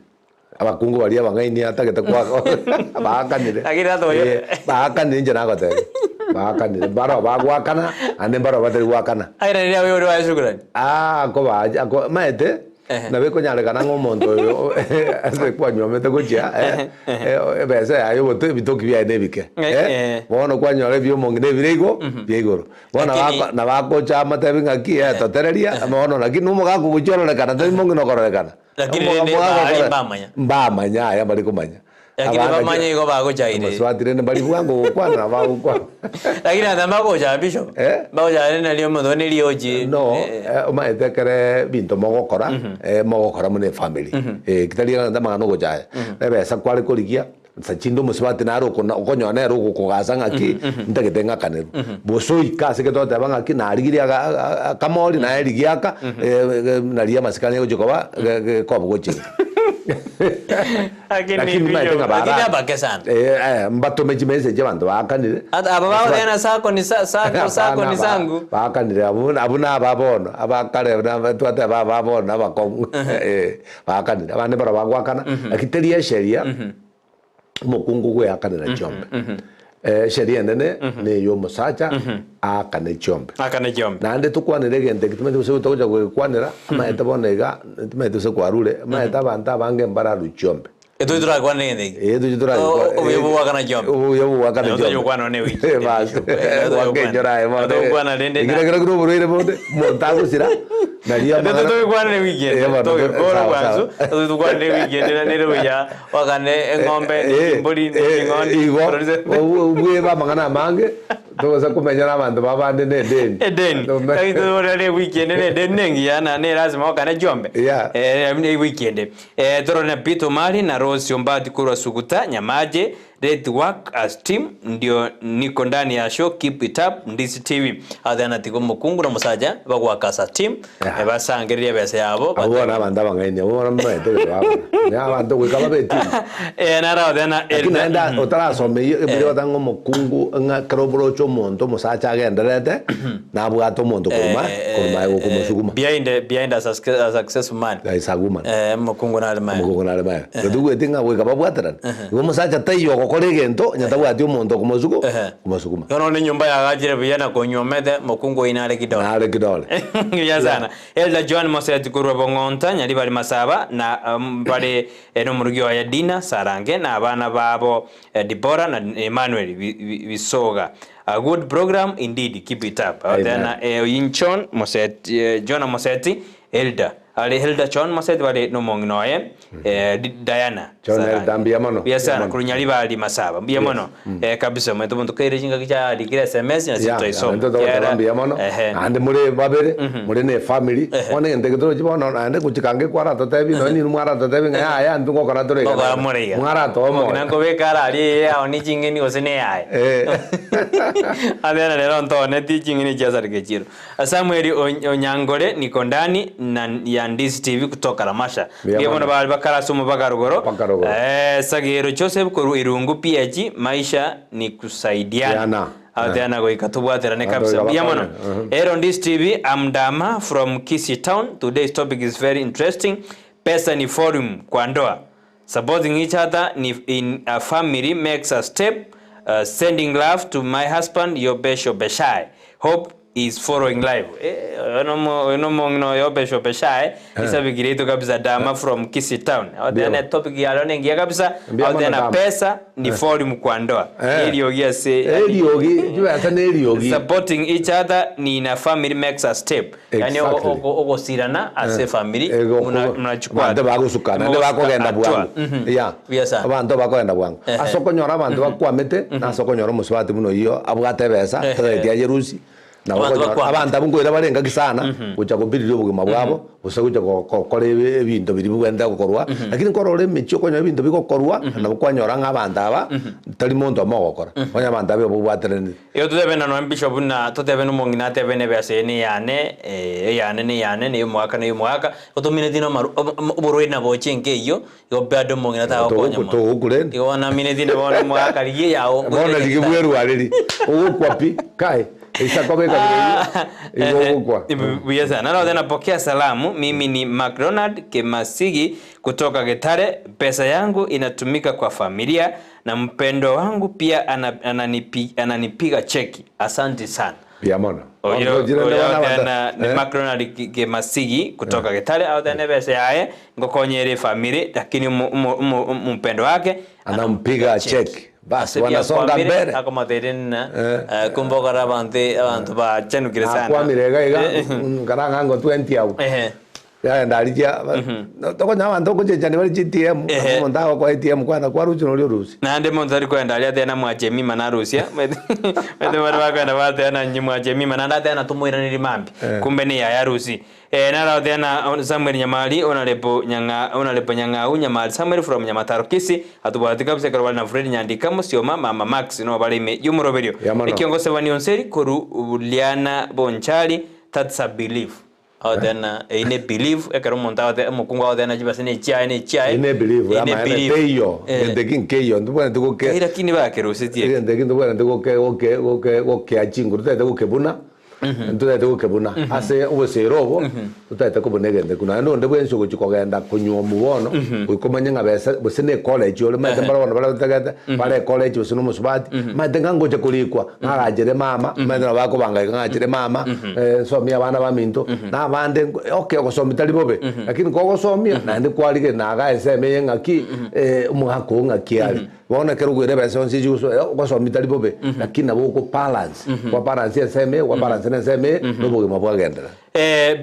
abakungu baria abang'aini atagete kwaka baakanire Lakini hata oyo- Eh, baakanire inche nagotebia baakanire mbaro bagwakana ande mbaro batari gwakana Airaneria oyo ore waye shukrani Ah, akobacha ako maete Ehe. nabo ekonyarekana ng'a omonto oyo ase kwanywomete gochia eh, eh, ebesa yaye obote ebitoki biaye na ebike Eh, eh, eh. bono kwanyora ebia omong'ina ebire igo bia igoro. Bono Lakini- nabako nabagocha amatebi ng'aki eh, totereria bono lakini omogaka ogochia ororekana tari mong'ina okororekana. Lakini Omoga- rende omogaka baria okore- mbamanya. Mbamanya aya mbari komanya. Lakini Abana bamanye igo bagochaire. Amaswati rende mbari bwango gokwana na bagokwana. Lakini ata mbagocha bishop. Eh? Mbagocha rende nari omonto neriochi. No, Eh, eh, omanyete ekere ebinto mogokora, eh, mogokora buna efamily. Eh, tari egento amang'ana ogochaya. Ebesa kware korigia, nsa chinde omosubati nare okona okonyora nere ogokogasa ng'aki, ntagete ng'akanerwe. Bosa oike ase egento ogoteba ng'aki narigirie aga aga akamori naye rigia aka, naria amasikani agochia koba ge gekoba gochinga. Lakini Lakini bishop, maete ng'a lakini bara abake sana. Eh, eh, mbatome chimessage abanto baakanire. Ata aba bagoteba sako ni sa sako sako ni sangu. Baakanire abwo abwo naba bono, abakare naba twateba aba bono abakong'u eh, baakanire. Abande barabwo bagoakana, lakini teri esheria omokungu goeakanera chiombe. Esheria enene na eya omosacha aakane chiombe. Akane chiombe. Naende tokwanere egento eke timanyeti gose togocha kogekwanera, amaete bono iga, timanyeti gose kwarure, amaete abanto abange mbararwe chiombe. Etwe torakwane egento eke. Eh, toche torakwa- O- obuya bw'ogwakana chiombe. Obuya bw'ogwakana Nabo chiombe. tochokwana one wiki. Eh, bas. Eh, nabo Gwaka tochokwana. enchera aye bono. Nabo togokwana rende na- Ekero kero oborwaire bonde, omonto agosira, nario Ete amang'ana- totogekwanere wiki Eh, ende. bono, Togekora sawa, bwansu, sawa. totokwanere wiki ende na nere buya wakane eng'ombe, Eh, eh, chimbori, eh, ching'ondi. igo, Tororese- obwebe amang'ana amange, togosa komenya na abanto babande na edeni. Edeni. Lakini totore wiki ende na edeni nengiya na ne lazima wakane chiombe. Yeah. Eh, ne wiki ende. Eh, torore na Peter Omari na Rose Ombati korwa Suguta Nyamaje Let work as team ndio niko ndani ya show keep it up Ndisi TV athana tigo mokungu na musacha bagwaka as a team Yeah. eh, basangereria ebesa yabo Abwo bono abanto abang'aini abwo bono mbamaete egento bagokora. Na abanto goika babe etimu. Eh, naro athana Lakini naende otarasoma eyio ebuya goteba ng'a omokungu ng'a ekero oboroche omonto omosacha agendererete, nabwate omonto korwa korwa maega okomosuguma. Behind behind a success, a successful man. There is a woman. Eh, omokungu nare maega. Omokungu nare maega. Totigweti ng'a goika babwaterane. Igo omosacha taiyo ogokora egento onye tabwati omonto okomosugu okomosuguma. Bono onde enyomba yagachire buya na konyuomete, mokungu oyio nare kidole. Nare kidole. Buya sana. Elder Joan Moseti korwa Bong'onta, Nyaribari Masaba, na mbare nomorugi oye Dina Sarange na abana babo Deborah na Emmanuel Bisoga. A good program indeed, keep it up. Amen. Tena eh, Oyinchon Moseti, eh, Jonah Moseti, Elder. Are Elder John Moseti bare nomong'ina oye eh, Di- Diana. John Sarah. Elder, mbuya mono. Mbuya sana Mbuya mono. korwa Nyaribari Masaba. Mbuya mono. Eh, kabisa omanyete omonto kaire chingaki chiarikire SMS na Yeah, chitoisoma. naende togoteba mbuya mono Ehe. naende more babere more na efamily bono egento eke torochi bono naende gochika ange kwaratotebi nonye ninwe mwaratotebi ng'a yaya intwe ngokora tore iga Ngokora na iga. more iga. Mwaratoa omoyo. Omong'ina nkobeka ara aria eye yao ne ching'eni gose ne eyaye. Eh. Abera rero ntooneti ching'eni chiasareka echiro. Samuel Onyangore niko ndani na ya Ndisi TV kutoka Ramasha. Mbuya Mbuya mono mono. bari bakare ase omobaga rogoro. Mpaka rogoro. Eh, Sagero Joseph korwa Irungu PH maisha ni kusaidiana. Diana. Ateana goika tobwaterane Abanto kabisa. goika Mbuya mono. bakwane. Mhm. Ero Ndisi TV, I'm Dama from Kisii Town. Today's topic is very interesting. Pesa ni forum kwa ndoa. Supporting each other ni in a family makes a step uh, sending love to my husband Yobesho Beshai. Hope is following live. Eh, oyo nomong'ina oyo Yobesho Beshai isabikire itu kabisa Dama from Kisii town. Aotena topic ya leo nengiya kabisa. Mbuya mono Aotena Dama. pesa ni volume kwa ndoa. Eh. Eriogi ase Eriogi, chibesa na eriogi. supporting each other ni in a family makes a step. Yani Exactly. ogosirana ase family Ego- muna- mnachukua Abanto bagosukana, naende bakogenda Hatua. bwango. Mhm. Yeah. Buya sana. Abanto bakogenda bwango. Ehe. Ase okonyora abanto bakwamete, nase okonyora omosubati buna oyio abwate ebesa, Ehe. totageti aye rusi. Nabo Abanto okonyora bakwamete. abanto abwo nkoira bare engaki sana gocha kobiriria obogima bwabo gose gocha go- gokora ebi ebinto biria bibwenerete gokorwa, lakini nkorora emechie okonyora ebinto bigokorwa nabo kwanyora ng'a abanto aba tari monto omo ogokora, onye abanto aba babwateranire. Igo totebe na nonya bishop buna totebe na omong'ina atebe nebe ase eye neyane, eyane neyane, na ey'omogaka na ey'omogaka, igo tomineti na amaru oborwaire naboche enka eyio, igo bado omong'ina tagokonya mono. Togokwa rende. Igo bono amineti na bono omogaka rigia eyao Bono rigia bwerwareri, ogokwa pi, kai, eisa koba ekabira eyio, igo ogokwa. Buya sana. Narothe napokea salamu. Mimi ni McDonald Kemasigi kutoka Getare. Pesa yangu inatumika kwa familia na mpendwa wangu pia ananipi, ananipiga cheki. Asante sana. Mbuya mono. Oyo Bono tochire oyo bono abanto- tena ni eh? McDonald Kemasigi kutoka Getare aotene ebesa yaye ngokonyera efamily lakini omo- wake Anampiga cheki. Basi, wanasonga mbele. akomoteria nina kumbe okora abanto abanto bachanukire sana Nakwamire iga iga, nkarang'a ngo 20 abwo. Ehe. Yagenda arigia, tokonya abanto ogochechania bare chi ATM, Ehe. omonto agokoa ATM kwana kwarusia noria orusia. Naende monto tari koenda aria ateba namwache emima narusia maete baria bakoenda bateba nanye mwache emima naende ateba natomoiranerie mambia kumbe neyaya arusie. Naro oteba na Samuel Nyamari Honourable Nyang'a Honourable Nyang'au Nyamari Samuel from Nyamataro Kisii atobwati kabisa ekero bare na Fred Nyandika Musioma Mama Max no bare ime y'omoroberio. Ya mono. Ekiongo Sebani Onseri koru Liana Bonchari that's a belief. Agoteba na eyio ne belief ekero omonto agoteba omokungu agoteba na chibesa ne echiaye ne echiaye. Eyio ne belief Eyio ne amaene belief. teiyo Eh. gento eki nkeiyo ntobwenereti goke Kai lakini bakerusetie. egento eki ntobwenereti goke goke goke gokea chinguru totaete gokebuna ntotaete gokebuna ase obosera obo totaete kobuna egento ekio naende onde bwensi ogochi kogenda konywa omu bono goika omanye ng'a besa gose na ecollege ore omanyete mbare bono baria batagete bare ecollege gose na omosubati omanyete ng'a ngocha korikwa ng'agachere mama omanyete nabo bakobanga iga ng'achere mama nsomie abana baminto na abande okay ogosomia tari bobe lakini kogosomia naende kwarigereria naga ensemo eye ng'aki omogaka oo ng'aki are. Bono ekero okoira ebesa yonsi echi gosoa ogosomia tari bobe lakini nabo oko balance kwa balance ensemo eye kwa balance na ensemo eye na obogima bwagenderera.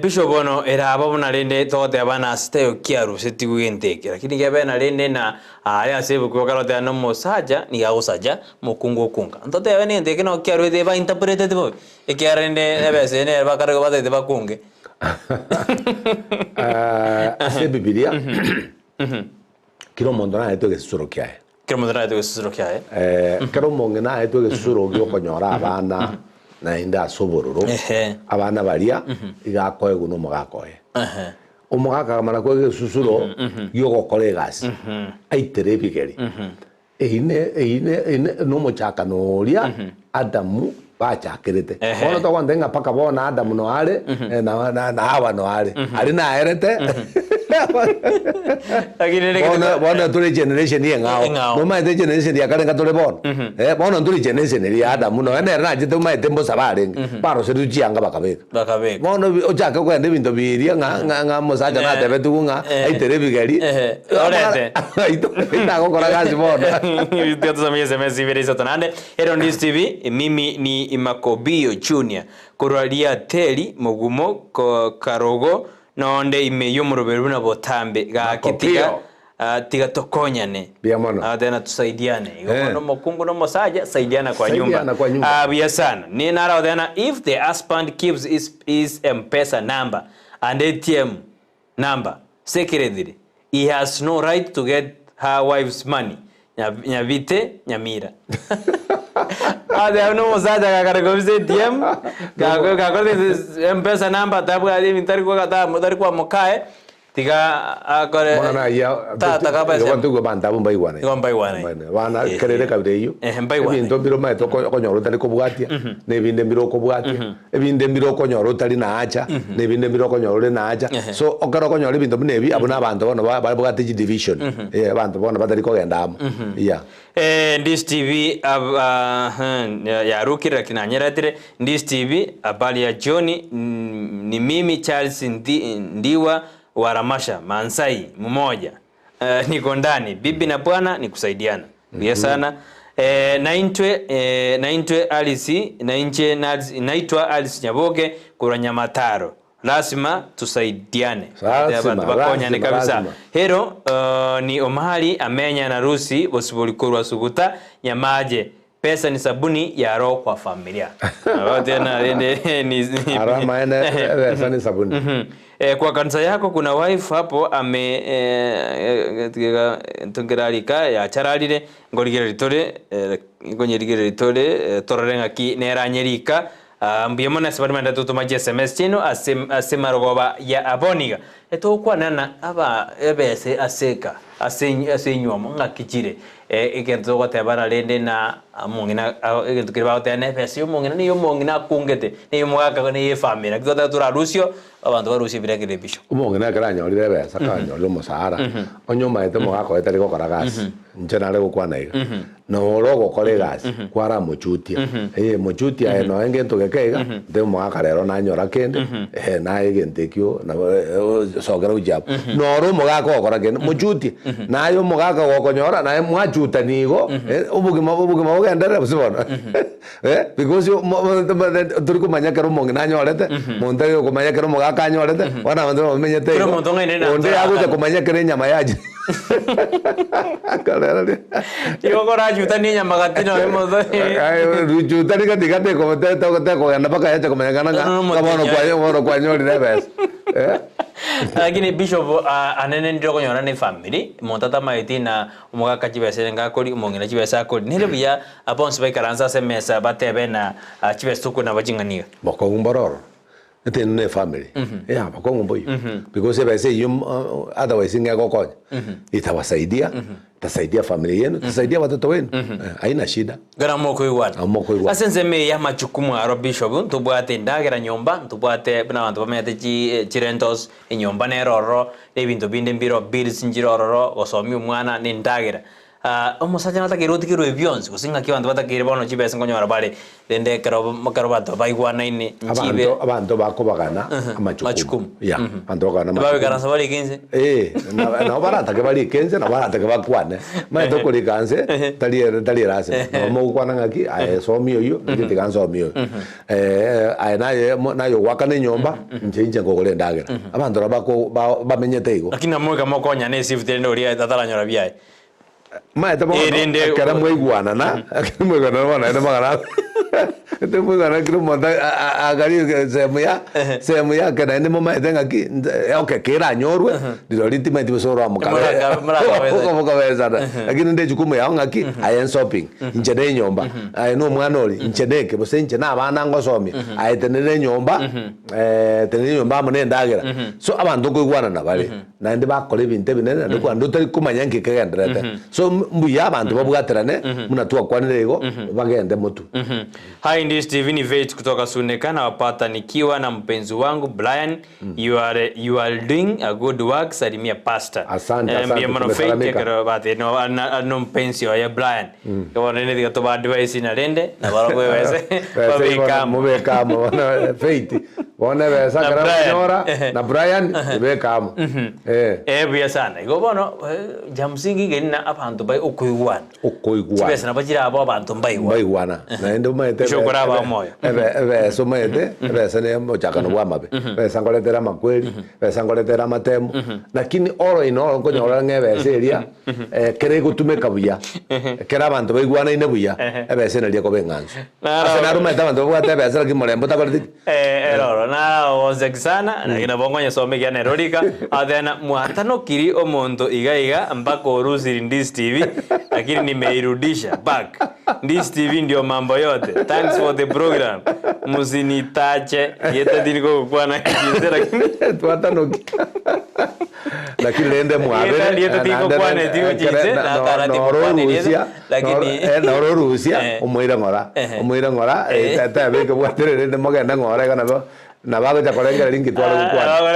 Bishop bono eraba buna rende togoteba na ase taiyo kiarusetigwe gento eke lakini kebe na rende na aria ase ebuku bakaroteba na omosacha nigo agosacha mokungu okunga. Ntotebe na egento eke nabo kiaruete ba interpreted bobe ekiagera rende ebesa eye nere bakarigwa batagete bakunge. Ase ebibilia kera omonto naetwe egesusuro kiaye. Kera omonto naetwe egesusuro kiaye. Ekero omong'ina aetwe egesusuro gi'okonyora abana naende ase obororo, abana baria iga akoegwa na omogaka oye. Omogaka akamana koegwa egesusuro gi'ogokora egasi, aitere ebigeri. Eyio ne eyio ne eyio ne nomochakano oria Adamu bachakerete. Bono togontebia ng'a mpaka bono Adamu no are, na na na Hawa no are. Aria naerete, Lakini reke bono tuka- bono tore generation eng'ao. Eng'ao. Nomanyete generation ya kare nka tore bono? Bono ntore generation eria ya Adamu nonya nere nachete omanyete mbosa barenge, baroseretu chianga bakabeka. Bakabeka. Bono bi- ochake kogenda ebinto biria ng'a ng'a ng'a omosacha Eh. natebetigwe ng'a Eh. aitere ebigeri, Eh. Orete. Itagokora gasi bono. Tiga tusome SMS ibere isato naende. Ero News TV, mimi ni Makobio Junior korwa Riateri Mogumo ko Karogo nonde ime y'omoroberi buna botambe gaki tiga Makobio. ah, tiga tokonyane Buya mono. Ah, tena tusaidiane igo Eh. bono omokungu na omosacha saidiana kwa nyumba Saidiana kwa nyumba. Ah, buya sana ni naro tena if the husband keeps his, his M-Pesa number and ATM number secretly he has no right to get her wife's money Nyabite Nyamira. Ase abwo nomosacha gakare kobisa ATM, gako gakorete M-Pesa number tabwati ebinto tari kwa tari kwa mokaye, tiga akore Mwana ayia tata kabisa. igo ntoigwe abanto abwo mbaigwane. Igo mbaigwane. Bana Eh, kerere eh. kabira eyio. Eh, mbaigwane. Ebinto mbire omanyete oko- okonyora otari kobwatia, na ebinde mbire okobwatia, ebinde mbire okonyora otari naacha, na ebinde mbire okonyora ore naacha. Ehe. So ekero okonyora ebinto buna ebi, abwo na abanto bono ba- babwate chidivision, eh, abanto bono batari kogenda amo, yeah. Eh, Ndisi TV ab, ah, hmm, ya- yarukire lakini nanyeretire Ndisi TV habari ya jioni mm, ni mimi Charles Ndi, Ndiwa wa Ramasha Mansai mmoja eh, niko ndani bibi na bwana ni kusaidiana mm sana eh, naintwe eh, naintwe Alice nainche naitwa Alice Nyaboke kurwa Nyamataro Lasima tusaidiane Lasima, Abanto bakonyane lasima, kabisa lasima. Hero uh, ni Omari amenya na Rusi bosibori korwa Suguta Nyamaje. Pesa ni sabuni ya roho kwa familia. Nabo tena rende ni Aro amaene ebesa ni sabuni. Mhm. Eh, kwa kanisa yako kuna wife hapo ame eh, tiga ntongerarika yachararire ngorigereri tore eh, ngonyerigereri tore eh, torore ng'aki neranyerika Ah, mbuya mono ase baria bande totoma chi sms chiaino ase ase marogoba ya aboniga etogokwanana aba ebese ase eka ase ase enywomo ng'aki chire Egento togotebana rende na omong'ina, egento keria bagoteba na ebesa ya omong'ina niyo omong'ina akungete, na ey'omogaka na ey'efamiri. Naki togoteba torarusio, abanto barusie ebirengererio ebisio. Omong'ina ekero anyorire ebesa, ekero anyorire omosahara, onye omanyete omogaka oye tari gokora gasi, inche nare gokwana iga, na ore ogokora egasi, kwaramochutia, eh mochutie aye noe ngento geke iga, nte omogaka rero nanyora kende, eh naye egento ekio nabo sokera gochia abwo. Noro omogaka ogokora kende, mochutie. Naye omogaka gokonyora, naye mwachutania igo, obogima obogima bogenderere gose bono? Because tori komanya ekero omong'ina anyorete, monto tari komanya ekero omogaka anyorete, bono abanto bamenyete Kera igo, omonto ng'ainere na onde ntora agocha akana. komanya ekero enyama yachire. Akarera Igo korachutanie enyama gati nonya omonto Ruchutani gati gati tekogenda mpaka yacha komanyekana ng'a Nono ng'a bono omotienyi kwa bono kwanyorire ebesa. Lakini bishop anene ndire okonyora ne family omonto atamaeti na omogaka chibesa ere ngakori omong'ina chibesa akori nere buya bonsi baikaranse ase emesa batebe na chibesa tokori nabo ching'ani iga. Bokong'u mboro ororo etende ne efamily yeah bokong'u mboiyo because ebesa eyio otherwise ng'a egokonya itawasaidia itasaidia familia yenu itasaidia watoto wenu haina shida. Ekero mokoigwana. Amo mokoigwana. Ase ensemo eye y'amachukumu aro bishop, ntobwate endagera nyomba, ntobwate buna abanto bamenyete chi chirentals, enyomba nere ororo, na ebinto binde mbire bills nchire ororo, gosomia omwana na endagera. Omosacha natakeire otigerwe ebi bionsi, gose ng'aki abanto batakeire bono chibesa nkonyora bare, rende ekero ekero abanto baigwanaine nchibe Abanto abanto bakobagana amachukumu. Machukumu. Yeah, abanto bakobagana amachukumu. Bagoikaransa barike inse. Eh, na- nabo baratake barike inse, nabo baratake bakwane. Omanyete okorika nse, tari tari erasima. Nabo mogokwana ng'aki, aye somia oyio, inche tiga nsomie oyo. Aye naye mo naye ogoakana enyomba, inche inche nkogora endagera. Abanto nabo bako ba bamenyete igo. Lakini namoika mokonyane esifuti rende oria ataranyora biaye. Maete bono, Erinde- ekero mwaigwanana, ekero mwaigwanana bono naende magana ekero mwaigwanana kera omonto a- a- a- agarie ensemo ya ensemo yake naende momaete ng'aki nse okay keranyorwe, rirorio timaeti gose oramokabe Moraka- morakabesana. mokabesana. Lakini rende ejukumu yao ng'aki, aye enshopping, inche na enyomba, aye na omwana oria, inche na eke, gose inche na abana ngosomia, aye tenena enyomba, tenena enyomba amo na endagera. So abanto nkoigwanana bare. Naende bakora ebinto ebinene, naende kwande otari komanya nki kegendererete. So mbuya abanto babwaterane, buna twakwanire igo, bagende motwe. Hi ndi Steven Faith kutoka Suneka nawapata nikiwa na mpenzi wangu Brian you are, you are doing a good work salimia pastor Asante, asante, mbuya mono Faith tumesalamika. ekero batebire no ari no mpenzi oye Brian bono rende tiga toba advice na rende nabarobwo ebese babeke amo. Mobeke amo bono Faith Bono ebesa Na ekero Brian. akonyora, na Brian, ebeke amo. Eh. Eh, buya sana. Igo bono, eh, ja msingi igeni na abanto bai okoigwana. Okoigwana. Chibesa nabo chire abo abanto mbaigwana. Mbaigwana. Naende omanyete Ase okoraba omoyo. ebe- ebesa omanyete, ebesa ne omochakano bwa amabe. Ebesa nkoretera amakweri, ebesa nkoretera amatemo, lakini oro in all nkonyora ng'a ebesa eria, ekero egotumeka buya, ekero abanto baigwanaine buya, ebesa naria ekoba eng'ansu. Naro- Ase naro omanyete abanto babwate ebesa lakini morembe otakoreti ki? Eh, eroro naragoseki sana lakini nabo nkonyesoma ekiagera nero rika athena mwatanokiri omonto iga iga mpaka orusiri Ndisi TV lakini nimeirudisha back Ndisi TV ndio mambo yote thanks for the program musinitache rieta tindi kogokwana chinse lakini Twatanoki. Lakini rende mwabere Rieta- rieta tigokwana tigo chinse, nakara timokwana rieta, lakini- nororusia Eh. omoire ng'ora Ehe. omoire ng'ora Eh. tebeke bwatere rende mogende ng'ora iga nabo nabo agocha korengereria nki tware gokwana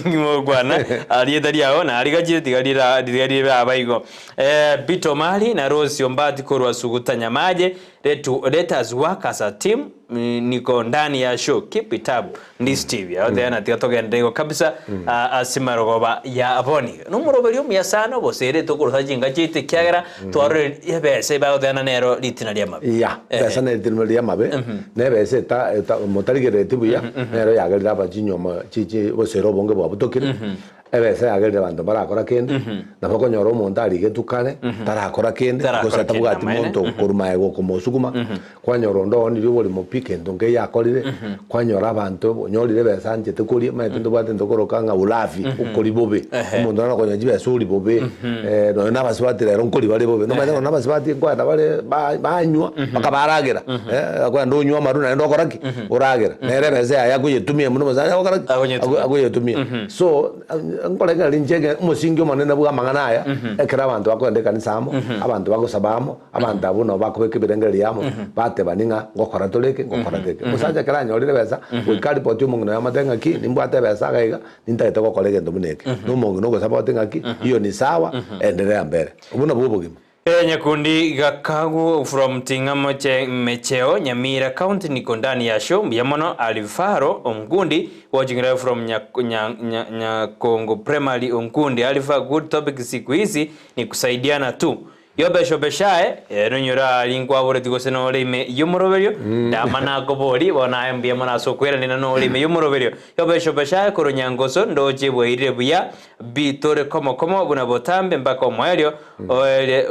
gokwana rieta riao narigachire tiga rira tiga riraba igo eh, Peter Omari na Rose Ombati korwa Suguta Nyamaje let, let us work as a team Niko ndani ya show keep it up Ndisi TV aho tena tiga togende igo kabisa ase marogoba ya boni nomoroberi omuya sana obosere tokorosa chinga chiaito ekiagera twarorire ebesa ebagotena nero ritina ri'amabe Ya, ebesa ne ritina ri'amabe, na ebesa eta eta motarigerereti buya, nero yagerire aba chinyoma chi chi obosere obonge bwabutokire. Ebesa yagerire abanto mbarakora kende, nabo okonyora omonto arigetwe kare, tarakora kende, Tarakora gose kende atabwati amaene. monto okorwa magega okomosuguma, kwanyora onde oonirie oborimo pi, kento nkeiyo akorire, kwanyora abanto onyorire ebesa anchete koria, omanyete ntobwate ntokoroka ng'a ulafi, okori bobe, omonto naro okonyora chibesa oria bobe, nonya na abasubati rero nkori bare bobe, nomanyete nonya na abasubati nkoenda bare ba banywa, mpaka baragera, akoenda onywa amarwa naende okora ki? Oragera, nere ebesa yaye akoyetumia buna omosacha agokora ki? Akonyetumia. Akoyetumia. So, nkorengereria inche ege omosingi omonene bwa amang'ana aya, ekero abanto bakogenda ekanisa amo, abanto bagosaba amo, abanto abwo nabo bakobeka ebirengererio amo, batebani ng'a ngokora tore eke, ngokora tore eke. Omosacha ekero anyorire ebesa, goika aripoti omong'ina oye amotebie ng'aki, nimbwate ebesa iga iga, nintagete gokora egento buna eke. Na omong'ina ogosapoti ng'aki, hiyo ni sawa, endelea mbere. Obwo nabwo obogima. Nyakundi Gakagu from Ting'amo che Mecheo, Nyamira County niko ndani ya show mbuya mono Alvaro Onkundi watching live from Nyakongo Primary Onkundi Alva good topic siku hizi ni kusaidiana tu Yobeshobeshae nonyore aria nkwaboreti gose nore ime y'omoroberio ndama nakobori bono aye mbuya mono ase okweranera nore ime y'omoroberio Yobeshobeshae korwa Nyangoso ndoche bwairire buya Bi tore komo komo buna botambe mpaka omoerio oere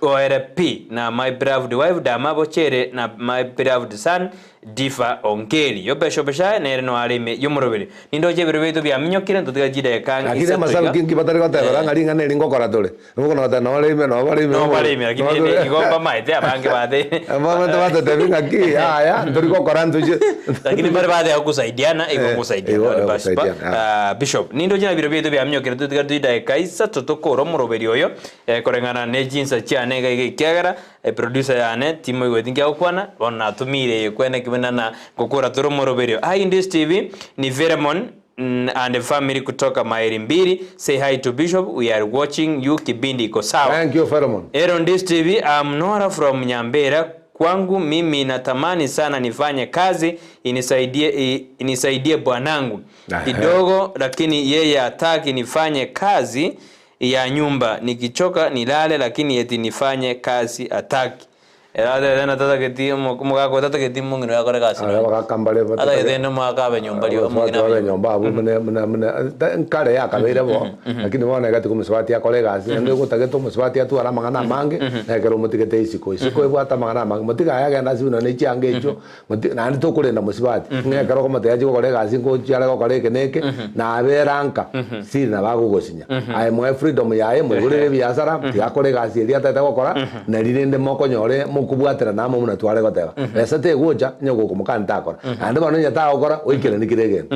oere pi na my beloved wife Dama bochere na my beloved son Difa Ongeri. Yobeshobeshae nere noare ime y'omoroberi. Nindoche ebiro biaito biaminyokire ntotiga chidakika ang'e Lakini isato amasabu iga. kinki batari gotebera ng'a ring'ana eri ngokora tore. Nigo okona goteba noo ore ime noo bare ime Noo bare ime lakini rende igo mbamaete abange bate Bamaete batetebi ng'aki yaya ntori gokora ntoche Lakini mbare bateba gosaidiana igo Eh, ngosaidiana igo, ore eh, basi ba gosaidiana, ah. ah, bishop nindoche na biro biaito biaminyokire totiga chidakika isato tokore omoroberi oyo eh, koreng'ana ne chinsa chiane iga iga ekiagera eproducer yane timoigweti nki agokwana bono natumire eye kwene kebina na ngokora tore omoroberio. Hi Indies TV ni Veremon and family kutoka maili mbili say hi to bishop we are watching you kipindi iko sawa. Thank you Philemon. Aaron Dis TV I'm Nora from Nyambera kwangu mimi natamani sana nifanye kazi inisaidie inisaidie bwanangu kidogo lakini yeye hataki nifanye kazi ya nyumba nikichoka nilale lakini eti nifanye kazi hataki. Ere aterete na tatageti omogaka otatageti omong'ina oye akore egasi Aya nonya. abagaka mbare Atagete rende omogaka abe nyomba rio Abasubati omong'ina abe babe nyomba. nyomba abwo muna muna muna ta nkare yakabeire bo, lakini bono iga tiga omosubati akore egasi naende ogotagete omosubati atware amang'ana amange, na ekero omotigete isiko. Isiko ebwate amang'ana amange, motige aye agende ase buna ne chianga echio, moti naende tokorenda mosubati, ng'a ekero okomotebia achie gokora egasi ngochia are gokora eke na eke, nabera nka, siri nabo agogosinya. Aye moe freedom yaye, moigorere ebiasara, tiga akore egasi eria atagete gokora, nari rende mokonyore mokobwaterana amo buna tware goteba. Besa tegocha, onye gokomokani takora. Naende bono onye tagokora, oikeranie kera egento.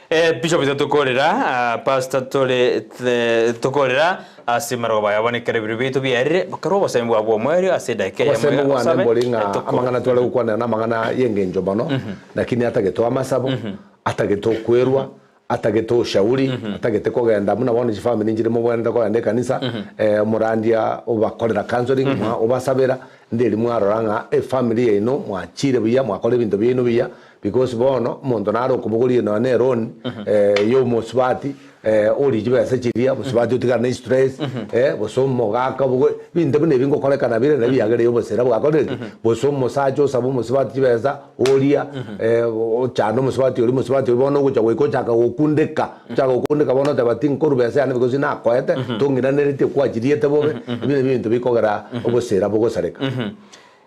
Eh, Bishop totokorera, ah, Pastor tore eh, tokorera ase marogoba aya bono ekero ebiro biaito biarire, kera obosemi bwabo bw'omoerio ase edaika eyemo Obosemi iga bwane osabe, mbori ng'a eh, tokore. amang'ana tware gokwanera namang'ana y'engencho mono, lakini atagete amasabo, atagete okwerwa, Atagete oshauri, atagete kogenda buna bono chifamiri nchire mobwenerete kogenda ekanisa, omorandia obakorera counseling, mwa obasabera, nderi mwarora ng'a efamiri yaino mwachire buya, mwakora ebinto biaino buya, because bono omonto nare okobogoria nonya na eloan ya omosubati, orie chibesa chiria, omosubati otigare na estress, gose omogaka obogorie, ebinto buna ebi ngokorekana bire nabio biagerire obosera bwakorire ki? Gose omosacha osaba omosubati chibesa, Oria, ochande omosubati oria, omosubati oria bono ogocha goika ochaka gokundeka, ochaka gokundeka bono oteba tinkorwa besa yane because nakoete, tong'iraneretie kwachiriete bobe, ebi nabio ebinto bikogera obosera bogosareka.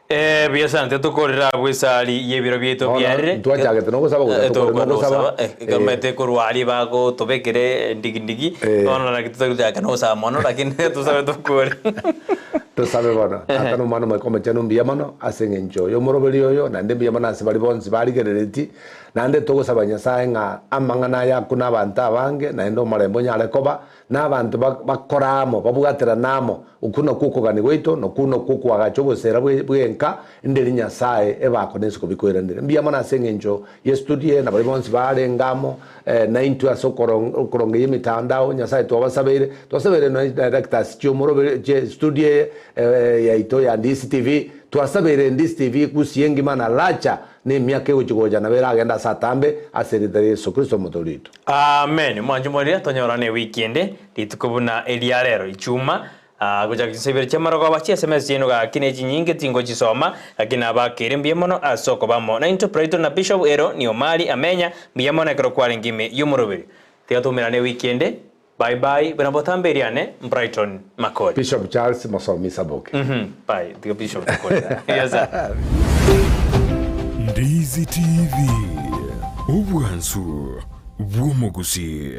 Eh, buya sana tetokorera abwo esari y'ebiro biaito Bono, biarire. ntwachagete nogosaba gocha Eh, tokore tokore nogosaba. nogosaba. Eh, ekamanyete korwa aria bagotobekere ndigindigi, Eh. bono naki totari gochaka nogosaba mono lakini tosabe tokore. Tosabe bono, Tata na Omwana Omoika Omochenu mbuya mono ase engencho y'omoroberi oyo, naende mbuya mono ase baria bonsi barigereretie, naende togosaba Nyasae ng'a amang'ana aya akune abanto abange, naende omorembe onyare koba, na abanto bakore amo, babwaterane amo, okwo nakwo okogania gwaito, na okwo nakwo okoagacha obosera bw'enka, nderi Nyasae ebakone isiko bikoiranire. Mbuya mono ase engencho y'estudio eye, na baria bonsi barenge amo, Naintwe ase okorongeyia emetandao, Nyasae twabasabeire, twasabeire nonya chidirectors chi'omoroberi chie studio eye yaito ya Ndisi TV, twasabeire Ndisi TV Gusii engima na Lacha na emiaka egochi gocha nabo eragende ase atambe ase erieta ria Yeso Kristo omotoori oito. Amen. Mwanche mwarire tonyorane ewiki ende rituko buna eria rero ichuma Gochaka chinsa ibere chi'amarogoba chi'esemesi chiaino gaki nechinyinge tingochisoma, gaki nabakeire mbuya mono ase okoba amo naintwe Brighton na Bishop ero ni Omari Amenya mbuya mono ekero kwarenge ime y'omoroberi. Tiga toumerane ewiki ende. Bye. Bye bye buna botambe eriane Brighton Makori. Bishop Charles Mosomi Saboke. Bye tiga Bishop Makori. Yes sir. Ndizi TV, obwansu bw'omogusii.